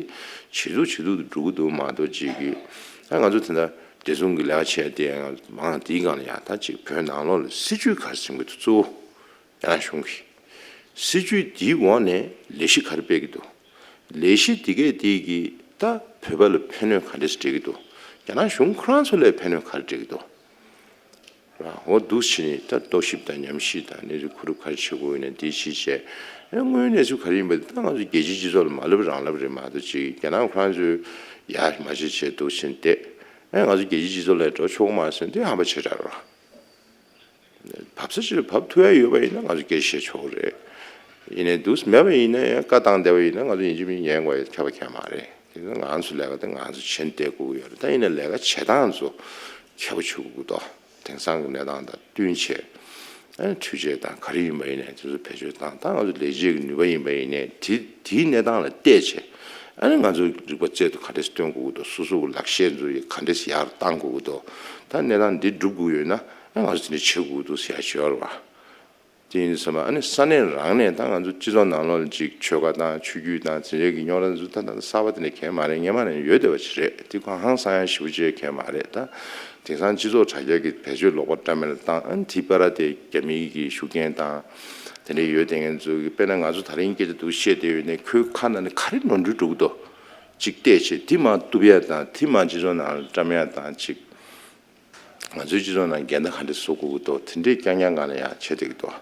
ཇེ་སྡུག་ཇེ་སྡུག་ཏུ་འགྲོ་གི་འདུག་མ་གཏོགས་ཅིག་གི་ད་ང་ཚོ་དེ་འདྲ་བདེ་སྲུང་གི་ལས་ཀ་བྱས་ཏེ་ཡང་མང་དེའི་སྒང་ལ་ཡང་ད་ཅིག་བོད་ནང་ལོགས་ལ་སྲིད་ཇུས་ག་རེ་འཛིན་གྱི་འདུག་གཙོ་བོ་རྒྱ་ནག་གཞུང་གིས་སྲིད་ཇུས་འདིའི་འོག་ནས་ལས་གཞི་ག་རེ་སྤེལ་གྱི་འདུག་ལས་གཞི་འདི་གས་དེ་གིས་ད་བོད་པ་ལ་ཕན་གནོད་ག་འདྲས་སྤྲད་ཀྱི་འདུག་རྒྱ་ནག་གཞུང་ཁོ་རང་ཚོ་ལ་ཕན་གནོད་ག་རེ་སྤྲད་ཀྱི་འདུག་ར་འོ་འདུག་བྱས་ནས་ད་རྟོག་ཞིབ་དང་ཉམས་ཞིབ་དང་གནས་ཚུལ་བསྡུ་རུབ་ག་རེ་བྱེད་དགོས་ཡོད་ན་འདི་ཞིག་བྱས། ཨེ་དངོས་ཡོད་གནས་ཚུལ་ག་རེ་ཡིན་པ་འདི་ད་ང་ཚོ་རྒྱལ་སྤྱིའི་སྤྱི་ཚོགས་ལ་མ་ལབ་རང་ལབ་རེད་མ་གཏོགས་ཅིག་རྒྱ་ནག་ཁོ་རང་ཚོས་ཡར་མ་བྱེད་བྱས་འདུག་བྱས་ནས་བསྡད། ཨེ་ང་ཚོ་རྒྱལ་སྤྱིའི་སྤྱི་ཚོགས་ལ་འགྲོ་ཆོག་གི་མ་རེད་ཟེར་ན་འདི་ཧམ་པ་ཆེ་དྲགས་རེད་བ། བབས་ས་ཅིག་ལ་བབས་ཐུབ་ཡ་ཡོད་པ་ཡིན་ན་ང་ཚོ་སྐད་ཆ་བཤད་ཆོག་གི་རེད། ཡིན་ནའི་འདུག་མེད་པ་ཡིན་ན་ཡང་བཀའ་བཏང་བསྡད་པ་ཡིན་ན་ང་ཚོ་ཡིན་གཅིག་མིན་ཉན་དགོས་ཡ་ཁྱད་པར་གང་ཡང་མ་རེད། དེ་ནི་ང་ཚོ་ལས་ཀ་དེ་ང་ཚོ་བྱེད་བསྡད་དགོས་ཀྱི་ཡོད་རེད། ད་ཡིན་ན་ལས་ཀ་བྱེད་སྟངས་ཚོ་ཁྱད་པར་ཆགས་ཀྱི་འདུག་དེང་སང་གི་གནས་སྟངས་དང་བསྟུན་བྱས། ཨ་ནི་འཕྲུལ་ཆས་དང་ག་རེ་ཡིན་པ་ཡིན་ནའི་དེ་ཚོ་བེད་སྤྱོད་བཏང་། ད་ང་ཚོ་ལས་བྱེད་ཀྱི་ནུས་པ་ཡིན་པ་ཡིན་ནའི་དེ་དེའི་གནས་སྟངས་ལ་བལྟས་བྱས། ཨ་ནི་ང་ཚོ་རིག་པ་རྩལ་དུ་ག་འདྲས་སྟོན་དགོས་ཀྱི་འདུག་སོ་སོ་གི་ལག་ཤེས་ཚོ་ཡི་ག་འདྲས་ཡར་བཏང་དགོས་ཀྱི་འདུག་ད་གནས་སྟངས་འདི་སྒྲུབ་དགོས་ཡོད་ན་ཨ་ང་ཚོ་དེ་འདྲས་བྱེད་དགོས་ཀྱི་འདུག་ཟེར་ཡ་བྱེད་ཡོད་རེད་བ། དེ་ཡིན་དུས་ཙམ་པ་ཨ་ནི་ས་གནས་རང་ནས་ད་ང་ཚོ་སྤྱི་ཚོགས་ནང་ལོགས་ལ་ཅིག་ཆོལ་ཁ་དང་ཆོས་བརྒྱུད་དང་དེ་འདྲའི་གི་རྙོག་དྲ་འདི་ཚོ་ད་ད་གསར་པ་དེ་འདྲ་གང་ཡང་མ་རེད། སྔོན་མ་ནས་ཡོད་བསྡད་པ་ཞིག་རེད། དེ་ཁོ་ཧང་སང་ཡ་ཞེ་པོ་ཅིག་གང་ཡང་མ་རེད། ད་དེང་སང་སྤྱི་ཚོགས་དྲ་རྒྱ་གི་བེད་སྤྱོད་ལོག་པ་འདྲ་མིན་ལ་བཏང་། ཨ་ནི་དེའི་བར་དེ་རྒྱ་མིའི་གི་ཤུགས་རྐྱེན་དང་དེ་འདྲའི་ཡོད་བསྡད་མཁན་ཚོ་གི་དཔེར་ན་ང་ཚོ་ད་རིང་སྐད་ཆ་འདུག་བཤད་བསྡད་ཡོད་ནའི་ཁོའི་ཁ་ནང་ནས་ག་རེ་ནོར་འཁྲུལ་འགྲོ་གི་འདུག་ཅིག་བལྟས་བྱས་དེ་མར་གཏུབ་ཡ་དང་དེ་མར་སྤྱི་ཚོགས་ནང་ལ་བཀྲམ་ཡ་དང་ཅིག་ང་ཚོའི་སྤྱི་ཚོགས་ནང་འགལ་ཟླ་ག་འདྲ་བཟོ་དགོས་ཀྱི་འདུག་དེ་འདྲའི་རྐྱང་རྐྱང་སྒང་ལ་ཡང་བྱེད་བསྡད་ཀྱི་འདུག་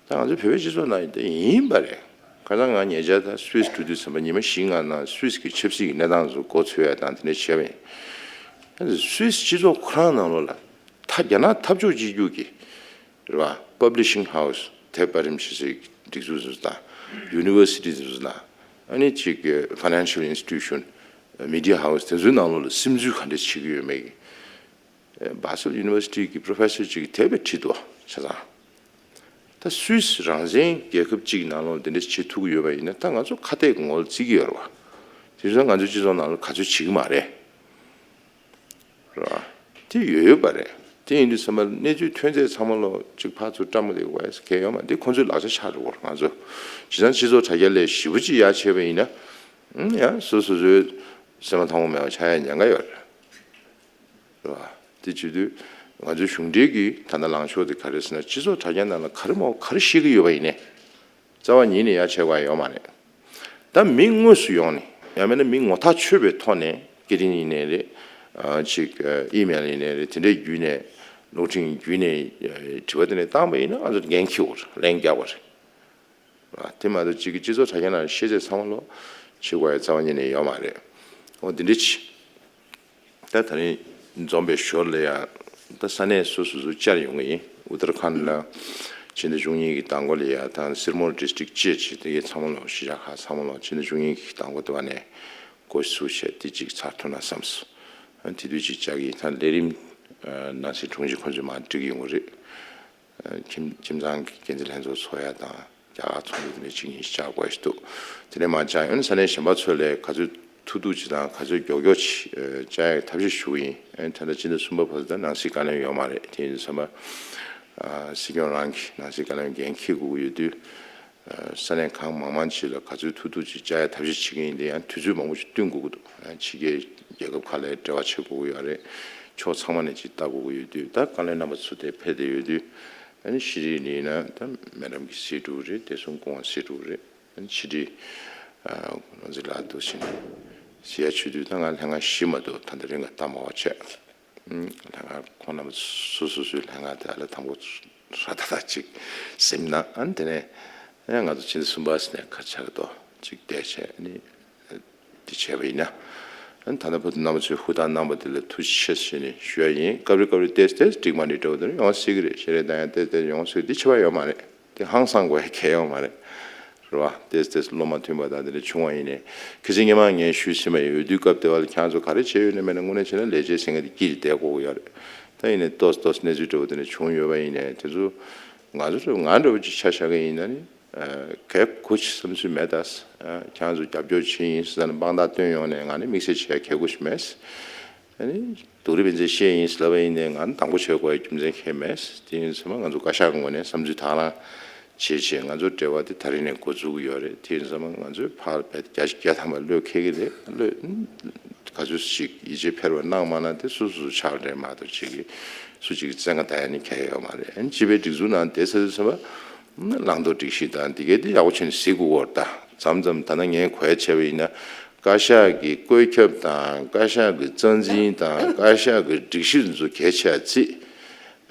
ད་ང་ཚོའི་བོད་པའི་སྤྱི་ཚོགས་ནང་དེ་ཡིན་པ་རེད། ཁ་སང་ང་ཉེ་ཆར་ད་སུད་སི་འགྲོ་དུས་ཙམ་པ་ཉི་མ་བཞི་ལྔ་ནང་སུད་སི་གི་ཆབ་སྲིད་ཀྱི་གནས་སྟངས་ཚོ་མགོ་འཚོས་ཡ་དང་དེ་འདྲ་བྱས་པ་ཡིན། སུད་སི་སྤྱི་ཚོགས་ཁོ་རང་ནང་ལོགས་ལ་ད་རྒྱ་ནག་འཐབ་ཕྱོགས་གཅིག་གྱུར་གྱི་རེད་བ། Publishing House དེབ་དཔར་རིམ་ཞེས་སའི་སྒྲིག་འཛུགས་ཚོ་དང་། University ཚོ་དང་། ཨ་ནི་ཅིག་Financial Institution, Media House དེ་ཚོའི་ནང་ལོགས་ལ་སིམ་འཛུལ་ག་འདྲ་བྱེད་ཀྱི་ཡོད་མེད་ཀྱི། Basel University གི་Professor ཅིག་གིས་དེབ་བྲིས་འདུག་བ། བྱས་ཙང་། ད་སུད་སི་རང་བཙན་རྒྱལ་ཁབ་ཅིག་ནང་ལོགས་འདི་འདྲ་བྱེད་ཐུབ་ཀྱི་ཡོད་པ་ཡིན་ན་ད་ང་ཚོ་ཁ་གཏད་ཀྱི་ངོ་ལ་བརྩི་གི་ཡོད་རེད་བ། དེ་ཚོ་ང་ཚོའི་སྤྱི་ཚོགས་ནང་ལ་ག་ཚོད་བྱེད་ཀྱི་མ་རེད། རེད་བ། དེ་ཡོད་ཡོད་པ་རེད། དེ་ཡིན་དུས་ཙམ་པ་གནས་ཚུལ་ཐོན་རྗེས་ཚང་མ་ལོ་གཅིག་ཕར་ཚུར་བཀྲམ་པ་དེ་བས་གལ་ཡོད་མ་རེད། དེ་ཁོང་ཚོའི་ལག་ཆ་ཆགས་འགྲོ་གི་རེད། ང་ཚོ་བྱས་ཙང་སྤྱི་ཚོགས་དྲ་རྒྱ་ལས་ཞེ་པོ་ཅིག་ཡར་བྱས་པ་ཡིན་ན། ཨང་ཡང་སོ་སོ་སོའི་སེམས་པ་ཐང་པོ་མེད་པ་ཆགས་ཡ་ཉེན་ཁ་ཡོད་རེད། རེད་བ། དེ་བྱེད་དུས་ང་ཚོའི་གཞུང་འབྲེལ་གྱི་ད་ལྟ་ལངས་ཕྱོགས་དེ་ག་རེ་ཟེར་ན་སྤྱི་ཚོགས་དྲ་རྒྱ་ནང་ལ་ག་རེ་མོ་ག་རེ་བཤད་ཀྱི་ཡོད་པ་ཡིན་ནའི། རྩ་བ་ཉིད་ནས་ཡར་བྱེད་དགོས་ཡ་ཡོད་མ་རེད། ད་མི་དངོས་སུ་ཡོང་ནས་ཡང་མིན་ན་མི་ངོ་ཐག་ཆོད་པའི་ཐོག་ནས་སྐད་འཕྲིན་ཡིན་ནའི་རེད། ཨ་ཅིག་ཨ་ཨི་མེལ་ཡིན་ནའི་རེད། དེ་འདྲའི་བརྒྱུད་ནས་གློག་འཕྲིན་བརྒྱུད་ནས་ཨ་དྲི་བ་དེ་འདྲ་བཏང་པ་ཡིན་ན་ང་ཚོ་འགན་འཁྱེར་དགོས་རེད། ལན་རྒྱག་དགོས་རེད། རེད་བ། དེ་མ་གཏོགས་གཅིག་གི་སྤྱི་ཚོགས་དྲ་རྒྱ་ནང་བཤད་ཚད་ཚང་མ་ལོ་བྱེད་དགོས་ཡ་རྩ་བ་ཉིད་ནས་ཡོད་མ་རེད། འོ་དེ་འདྲ་ཅིག་ད་ད་རིང་འཛོམས་པའི་ཞོར་ལ་ཡང་ད་ས་གནས་སོ་སོ་སོ་བཅར་ཡོང་གི་ཡིན། ཨུ་ཏར་ཁཱན་ལ་ཕྱི་ཟླ་བཅུ་གཉིས་ཀྱི་མདང་དགོང་ལ་ཡང་ད་སིར་མོར་ཌི་སི་ཊིག་བཅས་བྱས་དེ་གའི་ཚང་མ་ལོ་གཞིས་ཆགས་ཁག་ཚང་མ་ལོ་ཕྱི་ཟླ་བཅུ་གཉིས་ཀྱི་མདང་དགོང་དེ་བ་ནས་འགོ་ཚུགས་བྱས་དེ་གཅིག་ཚར་ཐུབ་ན་བསམས་སོང་། དེ་དུས་གཅིག་བཅར་གྱི་ཡིན། ད་ལས་རིམ་ནང་སྲིད་དྲུང་ཆེ་ཁོང་ཚོས་མར་འགྲིག་གི་ཡོང་གི་རེད། ཁྱིམ་ཁྱིམ་ཚང་གི་འགན་འཛིན་ལྷན་ཚོགས་ཚོགས་ཡ་དང་རྒྱ་གར་ཚོགས་འདུ་དེ་འདྲ་གཅིག་གཉིས་ཤིག་བཅར་དགོས་ཤིག་འདུག་དེ་ནས་མར་བཅར་ཡོང་ན་ས་གནས་གཞན་པ་ཚོ་ལས་ག་ཚོད་ཐུག་ཐུག་ཅིག་དང་ག་ཚོད་མགྱོགས་མགྱོགས་ཅིག་བཅར་ཡག་ཐབས་ཤེས་ཞུ་གི་ཡིན། ད་ལྟ་སྤྱི་ཟླ་གསུམ་པ་བར་དུ་ད་ནང་སྲིད་བཀའ་བློན་ཡོད་མ་རེད། དེ་ཡིན་དུས་ཙམ་པ་སྲིད་སྐྱོང་རང་གིས་ནང་སྲིད་བཀའ་བློན་འགན་འཁྱེར་དགོས་ཀྱི་ཡོད་དུས། ས་གནས་གང་མང་མང་ཅིག་ལ་ག་ཚོད་ཐུབ་ཐུབ་ཅིག་བཅར་ཡག་ཐབས་ཤེས་བྱེད་ཀྱི་ཡིན། དེ་ཡང་དུས་ཚོད་མང་པོ་ཞིག་བསྟུན་དགོས་ཀྱི་འདུག་ཕྱི་རྒྱལ་རྒྱལ་ཁབ་ཁག་ལ་འབྲེལ་བ་བྱེད་དགོས་ཀྱི་ཡོད་རེད། ཕྱོགས་ཚང་མ་ནས་ཅིག་ལྟ་དགོས་ཀྱི་ཡོད་དུས་ད་བཀའ་བློན་རྣམ་པ་ཚོ་དེ་ཕེབས་བསྡད་ཡོད་དུས། ཨ་ནི་ཤེས་རིག་ནས་ཡིན་ན་ད་སྨན་རམས་ཀྱི་སྲིད་གྲོས་རེད། བདེ་སྲུང་སྐུ་ངོ་སྲིད་གྲོས་རེད། ཨ་ནི་ཕྱི་དྲིལ་ཨ་ནོར་འཛིན་ལགས་འདུག་ཕྱིན་ཟེར་ཡ་བྱེད་དུས་ད་ང་ལྷན་ཁང་བཞི་མ་གཏོགས་ད་ལྟ་རིང་ལ་བལྟ་མ་བ་བྱས། ཨ་ལྷན་ཁང་ཁོང་རྣམ་པ་སོ་སོ་སོའི་ལྷན་ཁང་དེ་ཨ་ལ་དང་པོ་ར་ད་ད་ཅིག་སེམས་ནང་ཨ་ནི་དེ་ནས་ཨ་ང་ཚོ་ཕྱི་ཟླ་གསུམ་པ་ཟེར་ནས་ཁ་ཆག་ཏོ་ཅིག་བལྟས་བྱས་ཨ་ནི། དེ་བྱས་པ་ཡིན་ན། ད་ལྟ་བར་དུ་རྣམ་པ་ཚོས་ཧུར་ཐག་གནང་བ་དེ་ལ་ཐུགས་རྗེ་ཆེ་ཞེས་ནས་ཞུ་ཡ་ཡིན། སྐབས་རེ་སྐབས་རེ་ཏོག་ཙམ་ཏོག་ཙམ་འགྲིག་མ་འགྲིག་འདྲ་བོ་དེ་ཡོང་སྲིད་ཀྱི་རེད། བཤད་རེས་བཏང་ཡ་ཏོག་ཙམ་ཏོག་ཙམ་ཡོང་སྲིད་ཀྱི་རེད། འདི་ཕྱི་པ་ཡོད་མ་རེད། དེ་ཧང་སང་དགོས་ཡ་གལ་ཡོད་མ་རེད། རེད་བ། ཏོག་ཙམ་ཏོག་ཙམ་བློ་མ་མཐུན་པ་དང་དེ་འདྲ་བྱུང་བ་ཡིན་ནའི་ཁ་སང་སྔོན་མ་ངས་ཞུས་ཟིན་པ་ཡིན། འོས་བསྡུའི་སྐབས་དེ་བ་ལ་ཁྱེད་ཚོ་ག་རེ་བྱས་ཡོད་ན་མེད་ན་དངོས་གནས་བྱས་ན་ལས་བྱེད་ཟེར་མཁན་དེ་དཀྱིལ་ལ་བསྡད་དགོས་ཀྱི་ཡོད་རེད། ད་ཡིན་ནའི་ཏོག་ཙམ་ཏོག་ཙམ་གནས་ཚུལ་འདྲ་བོ་དེ་འདྲ་བྱུང་ཡོད་པ་ཡིན་ནའི་དེ་ཚོ་ང་ཚོ་ང་འདྲ་བོ་ཅིག་ཆ་བཞག་གི་ཡིན་ན་ནི་གལ་གོ་ཆེ་བསམ་ཚུལ་མེད་ད། ཁྱེད་ཚོ་རྒྱབ་སྐྱོར་བྱེད་ཡིན་ཟེར་ནས་དཔང་རྟགས་བཏོན་ཡོང་ནས་ང་ནི་དམིགས་བསལ་བྱེད་ཡ་གལ་གོ་ཞིག་མེད། ཨ་ནི་སྡུག་རུས་ཕན་ཚུན་བཤད་ཡིན་ཟེར་ལབ་པ་ཡིན་ནའི་ང་ནི་དང་པོ་བྱེད་དགོས་ཡ་རྒྱུ་མཚན་གང་ཡང་མེད། དེ་ཡིན་ཙང་ང་ཚོ་བཀའ་ཤག་གི་ངོས་ནས་བསམ་ཚུལ་དང་བླངས་བྱེད་བྱེད་ང་ཚོ་འབྲེལ་བ་དེ་ད་རིང་ནས་འགོ་འཛུགས་ཀྱི་ཡོད་རེད། དེ་ཡིན་ཙང་ང་ཚོས་ཕར་བལ་བརྒྱ་ཆ་བརྒྱ་ཐམ་པ་བློས་འཁེལ་གྱི་རེད། བློས་ག་ཚོད་ཅིག་ཡིད་ཆེས་འཕེར་བ་གནང་མ་གནང་དེ་སོ་སོ་སོ་ཆགས་རེད་མ་གཏོགས་ཅིག་གིས་སུ་གཅིག་གི་བཙན་བཀའ་ལྟ་ཡ་ནི་གལ་ཡོད་མ་རེད། ཨ་ནི་སྤྱི་པའི་སྒྲིག་འཛུགས་ནང་བསྡད་ཚར་དུས་ཙམ་པ་བླང་དོར་སྒྲིག་གཞི་དང་འདི་གའི་དེ་ཡག་པོ་བྱས་ནས་གཟིགས་དགོས་ཀྱི་ཡོད་རེད། ད་མཚམས་མཚམས་ད་ལྟ་ངས་གོ་ཡ་བྱས་པ་ཡིན་ན་བཀའ་ཤག་གི་བཀོད་ཁྱབ་དང་བཀའ་ཤག་གི་རྩ་འཛིན་དང་བཀའ་ཤག་གི་སྒྲིག་གཞི་ཚོ་གལ་ཆེ་བ་བརྩིས།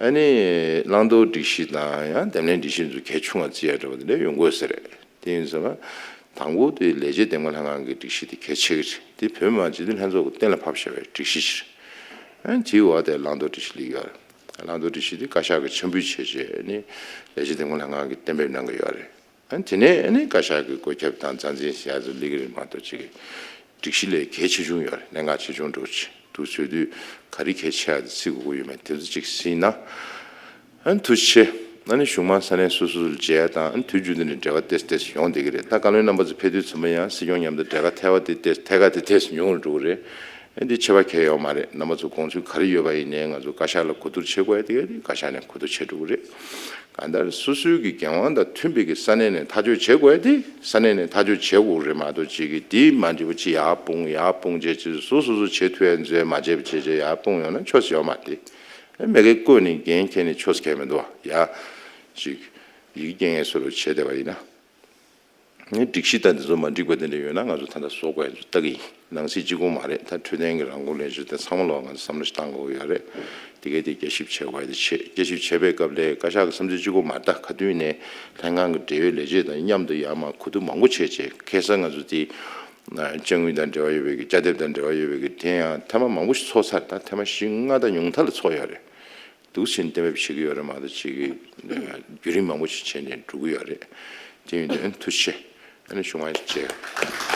ཨ་ནི་བླང་དོར་སྒྲིག་གཞི་དང་ཡང་འདེམས་ལྷན་སྒྲིག་གཞི་ཚོ་གལ་ཆུང་བ་བརྩི་ཡ་འདྲ་བོ་དེ་འདྲ་ཡོང་དགོས་ས་རེད། དེ་ཡིན་ཙང་དང་པོ་དེ་ལས་བྱེད་འདེམས་ངོ་ལྷན་ཁང་གི་སྒྲིག་གཞི་དེ་གལ་ཆེ་གི་རེད། དེ་བོད་མི་མང་སྤྱི་འཐུས་ལྷན་ཚོགས་ཀྱིས་གཏན་ལ་ཕབ་བཞག་པའི་སྒྲིག་གཞི་ཞིག་རེད། ཨ་ནི་དེའི་འོག་དེ་བླང་དོར་སྒྲིག་གཞི་སླེབས་ཡོད་རེད། བླང་དོར་སྒྲིག་གཞི་དེ་བཀའ་ཤག་གིས་འཆར་འབུལ་བྱས་རྗེས་ཨ་ནི་ལས་བྱེད་འདེམས་ངོ་ལྷན་ཁང་གིས་གཏན་འབེབས་གནང་གི་ཡོད་རེད། ཨ་ནི་དེ་ནས་ཨ་ནི་བཀའ་ཤག་གི་བཀོད་ཁྱབ་དང་རྩ་འཛིན་ཟེར་ཡ་ཚོ་སླེབས་ཀྱི་རེད་མ་གཏོགས་ཅིག་གི་སྒྲིག་གཞི་ལས་གལ་ཆེ་ཆུང་ཡོད་རེད། གནད་འགག་ཆེ་ཆུང་འདྲ་བོ་ཅིག་འདུག་བཟོས་དུས་ག་རེ་གལ་ཆེ་བ་དེ་བརྩི་དགོས་ཀྱི་ཡོད་མེད་དེ་ཚོ་ཅིག་གཟིགས་ན། ཨ་ནི་ཐུགས་རྗེ་ཆེ། ཨ་ནི་གཞུང་མང་ས་གནས་སོ་སོ་ལ་མཇལ་དང་ཨ་ནི་དུས་རྒྱུན་དུ་ནས་འབྲེལ་བ་ཏོག་ཙམ་ཏོག་ཙམ་ཡོང་བསྡད་ཀྱི་རེད། ད་བཀའ་བློན་རྣམ་པ་ཚོ་ཕེབས་དུས་ཚང་མ་ཡང་སྲིད་སྐྱོང་མཉམ་དུ་འབྲེལ་བ་ཐད་པ་དེ་ཏོག་ཙམ་ཐད་ཀ་དེ་ཏོག་ཙམ་ཉུང་རུ་འགྲོ་གི་རེད། ཨ་ནི་འདི་ཁྱད་པར་གང་ཡང་ཡོད་མ་རེད། རྣམ་པ་ཚོ་དགོངས་ཚུལ་ག་རེ་ཡོད་པ་ཡིན་ནའི་ང་ཚོ་བཀའ་ཤག་ལ་གོ་བསྡུར་བྱེད་དགོས་ཡ་དེ་ག་དེ་བཀའ་ཤག་ནས་གོ་བསྡུར་བྱེད་འགྲོ་གི་རེད། གང་ལྟར་སོ་སོའི་གི་འགན་དབང་དང་མཐུན་པའི་གི་ས་གནས་ནས་ཐག་གཅོད་བྱེད་དགོས་ཡ་དེ་ས་གནས་ནས་ཐག་གཅོད་བྱེད་དགོས་རེད་མ་གཏོགས་ཅིག་གི་དེ་མ་འགྲིག་པ་ཅིག་ཡར་སྤུངས་ཡར་སྤུངས་བྱས་ཅིག་སོ་སོ་སོ་བྱེད་ཐུབ་ཡ་མཛད་མ་བྱས་པ་བྱས་བྱས་ཡར་སྤུངས་ཡོང་ན་ཆོས་ཡོད་མ་རེད། མི་སྒེར་བསྐོས་ནས་འགན་འཁྱེར་ནས་ཆོས་གལ་མི་འདུག་བ། ཡ་ཅིག་ཡི་གེ་རྒྱན་ཡས་སོ་རུ་བྱེད་བསྡད་པ་ཡིན་ན། ནི་སྒྲིག་གཞི་དང་འདི་ཚོ་མ་འགྲིག་པ་དེ་འདྲ་ཡོད་ན་ང་ཚོ་ད་ལྟ་བཟོ་དགོས་ཡ་ཚོ་ལྟ་གི་ཡིན། ནང་སྲིད་གཅིག་པོ་མ་རེད། ད་འཕྲོད་བསྟེན་གྱི་རང་ཁུངས་ལས་བྱེད་དེ་ཚང་མ་ལོག་ང་ཚོ་བསམ་བློ་ཞིག་བཏང་དགོས་ཀྱི་ཡོད་རེད། དེ་གའི་དེ་བསྐྱར་ཞིབ་བྱེད་དགོས་ཡ་དེ་བྱེད། བསྐྱར་ཞིབ་བྱེད་པའི་སྐབས་ལ་བཀའ་ཤག་གི་བསམ་ཚུལ་གཅིག་པོ་མ་རེད། ད་ག་དུས་ནས་ལྷན་ཁང་གི་འབྲེལ་ཡོད་ལས་བྱེད་དང་མཉམ་དུ་ཡར་མར་གོ་བསྡུར་མང་པོ་བྱས་རྗེས་ཁ་སང་ང་ཚོ་དེ་ཅང་ཝུའུ་དང་འབྲེལ་བ་ཡོད་པའི་གི་ཅཱ་དེབ་དང་འབྲེལ་བ་ཡོད་པའི་གི་དེ་ཡང་ཐེངས་མ་མང་པོ་ཞིག་ཚོགས་ཚར། ད་ཐེངས་མ་བཞི་ལྔ་དང་ཉུང་མཐའ་ལ་ཚོགས་ཡོད་རེད། འདུག་ཕྱིན་གཏན་འབེབས་བྱེད་ཀྱི་ཡོད་རེད་མ་གཏོགས་ཅིག་གི་བརྒྱུད་རིམ་མང་པོ་ཞིག་བྱས་ནས་འགྲོ་གི་ཡོད་རེད། དེ་ཡིན་དུས་ཐུགས་རྗེ་ཆེ། ཨ་ནི་གཞུག་མ་མཇལ།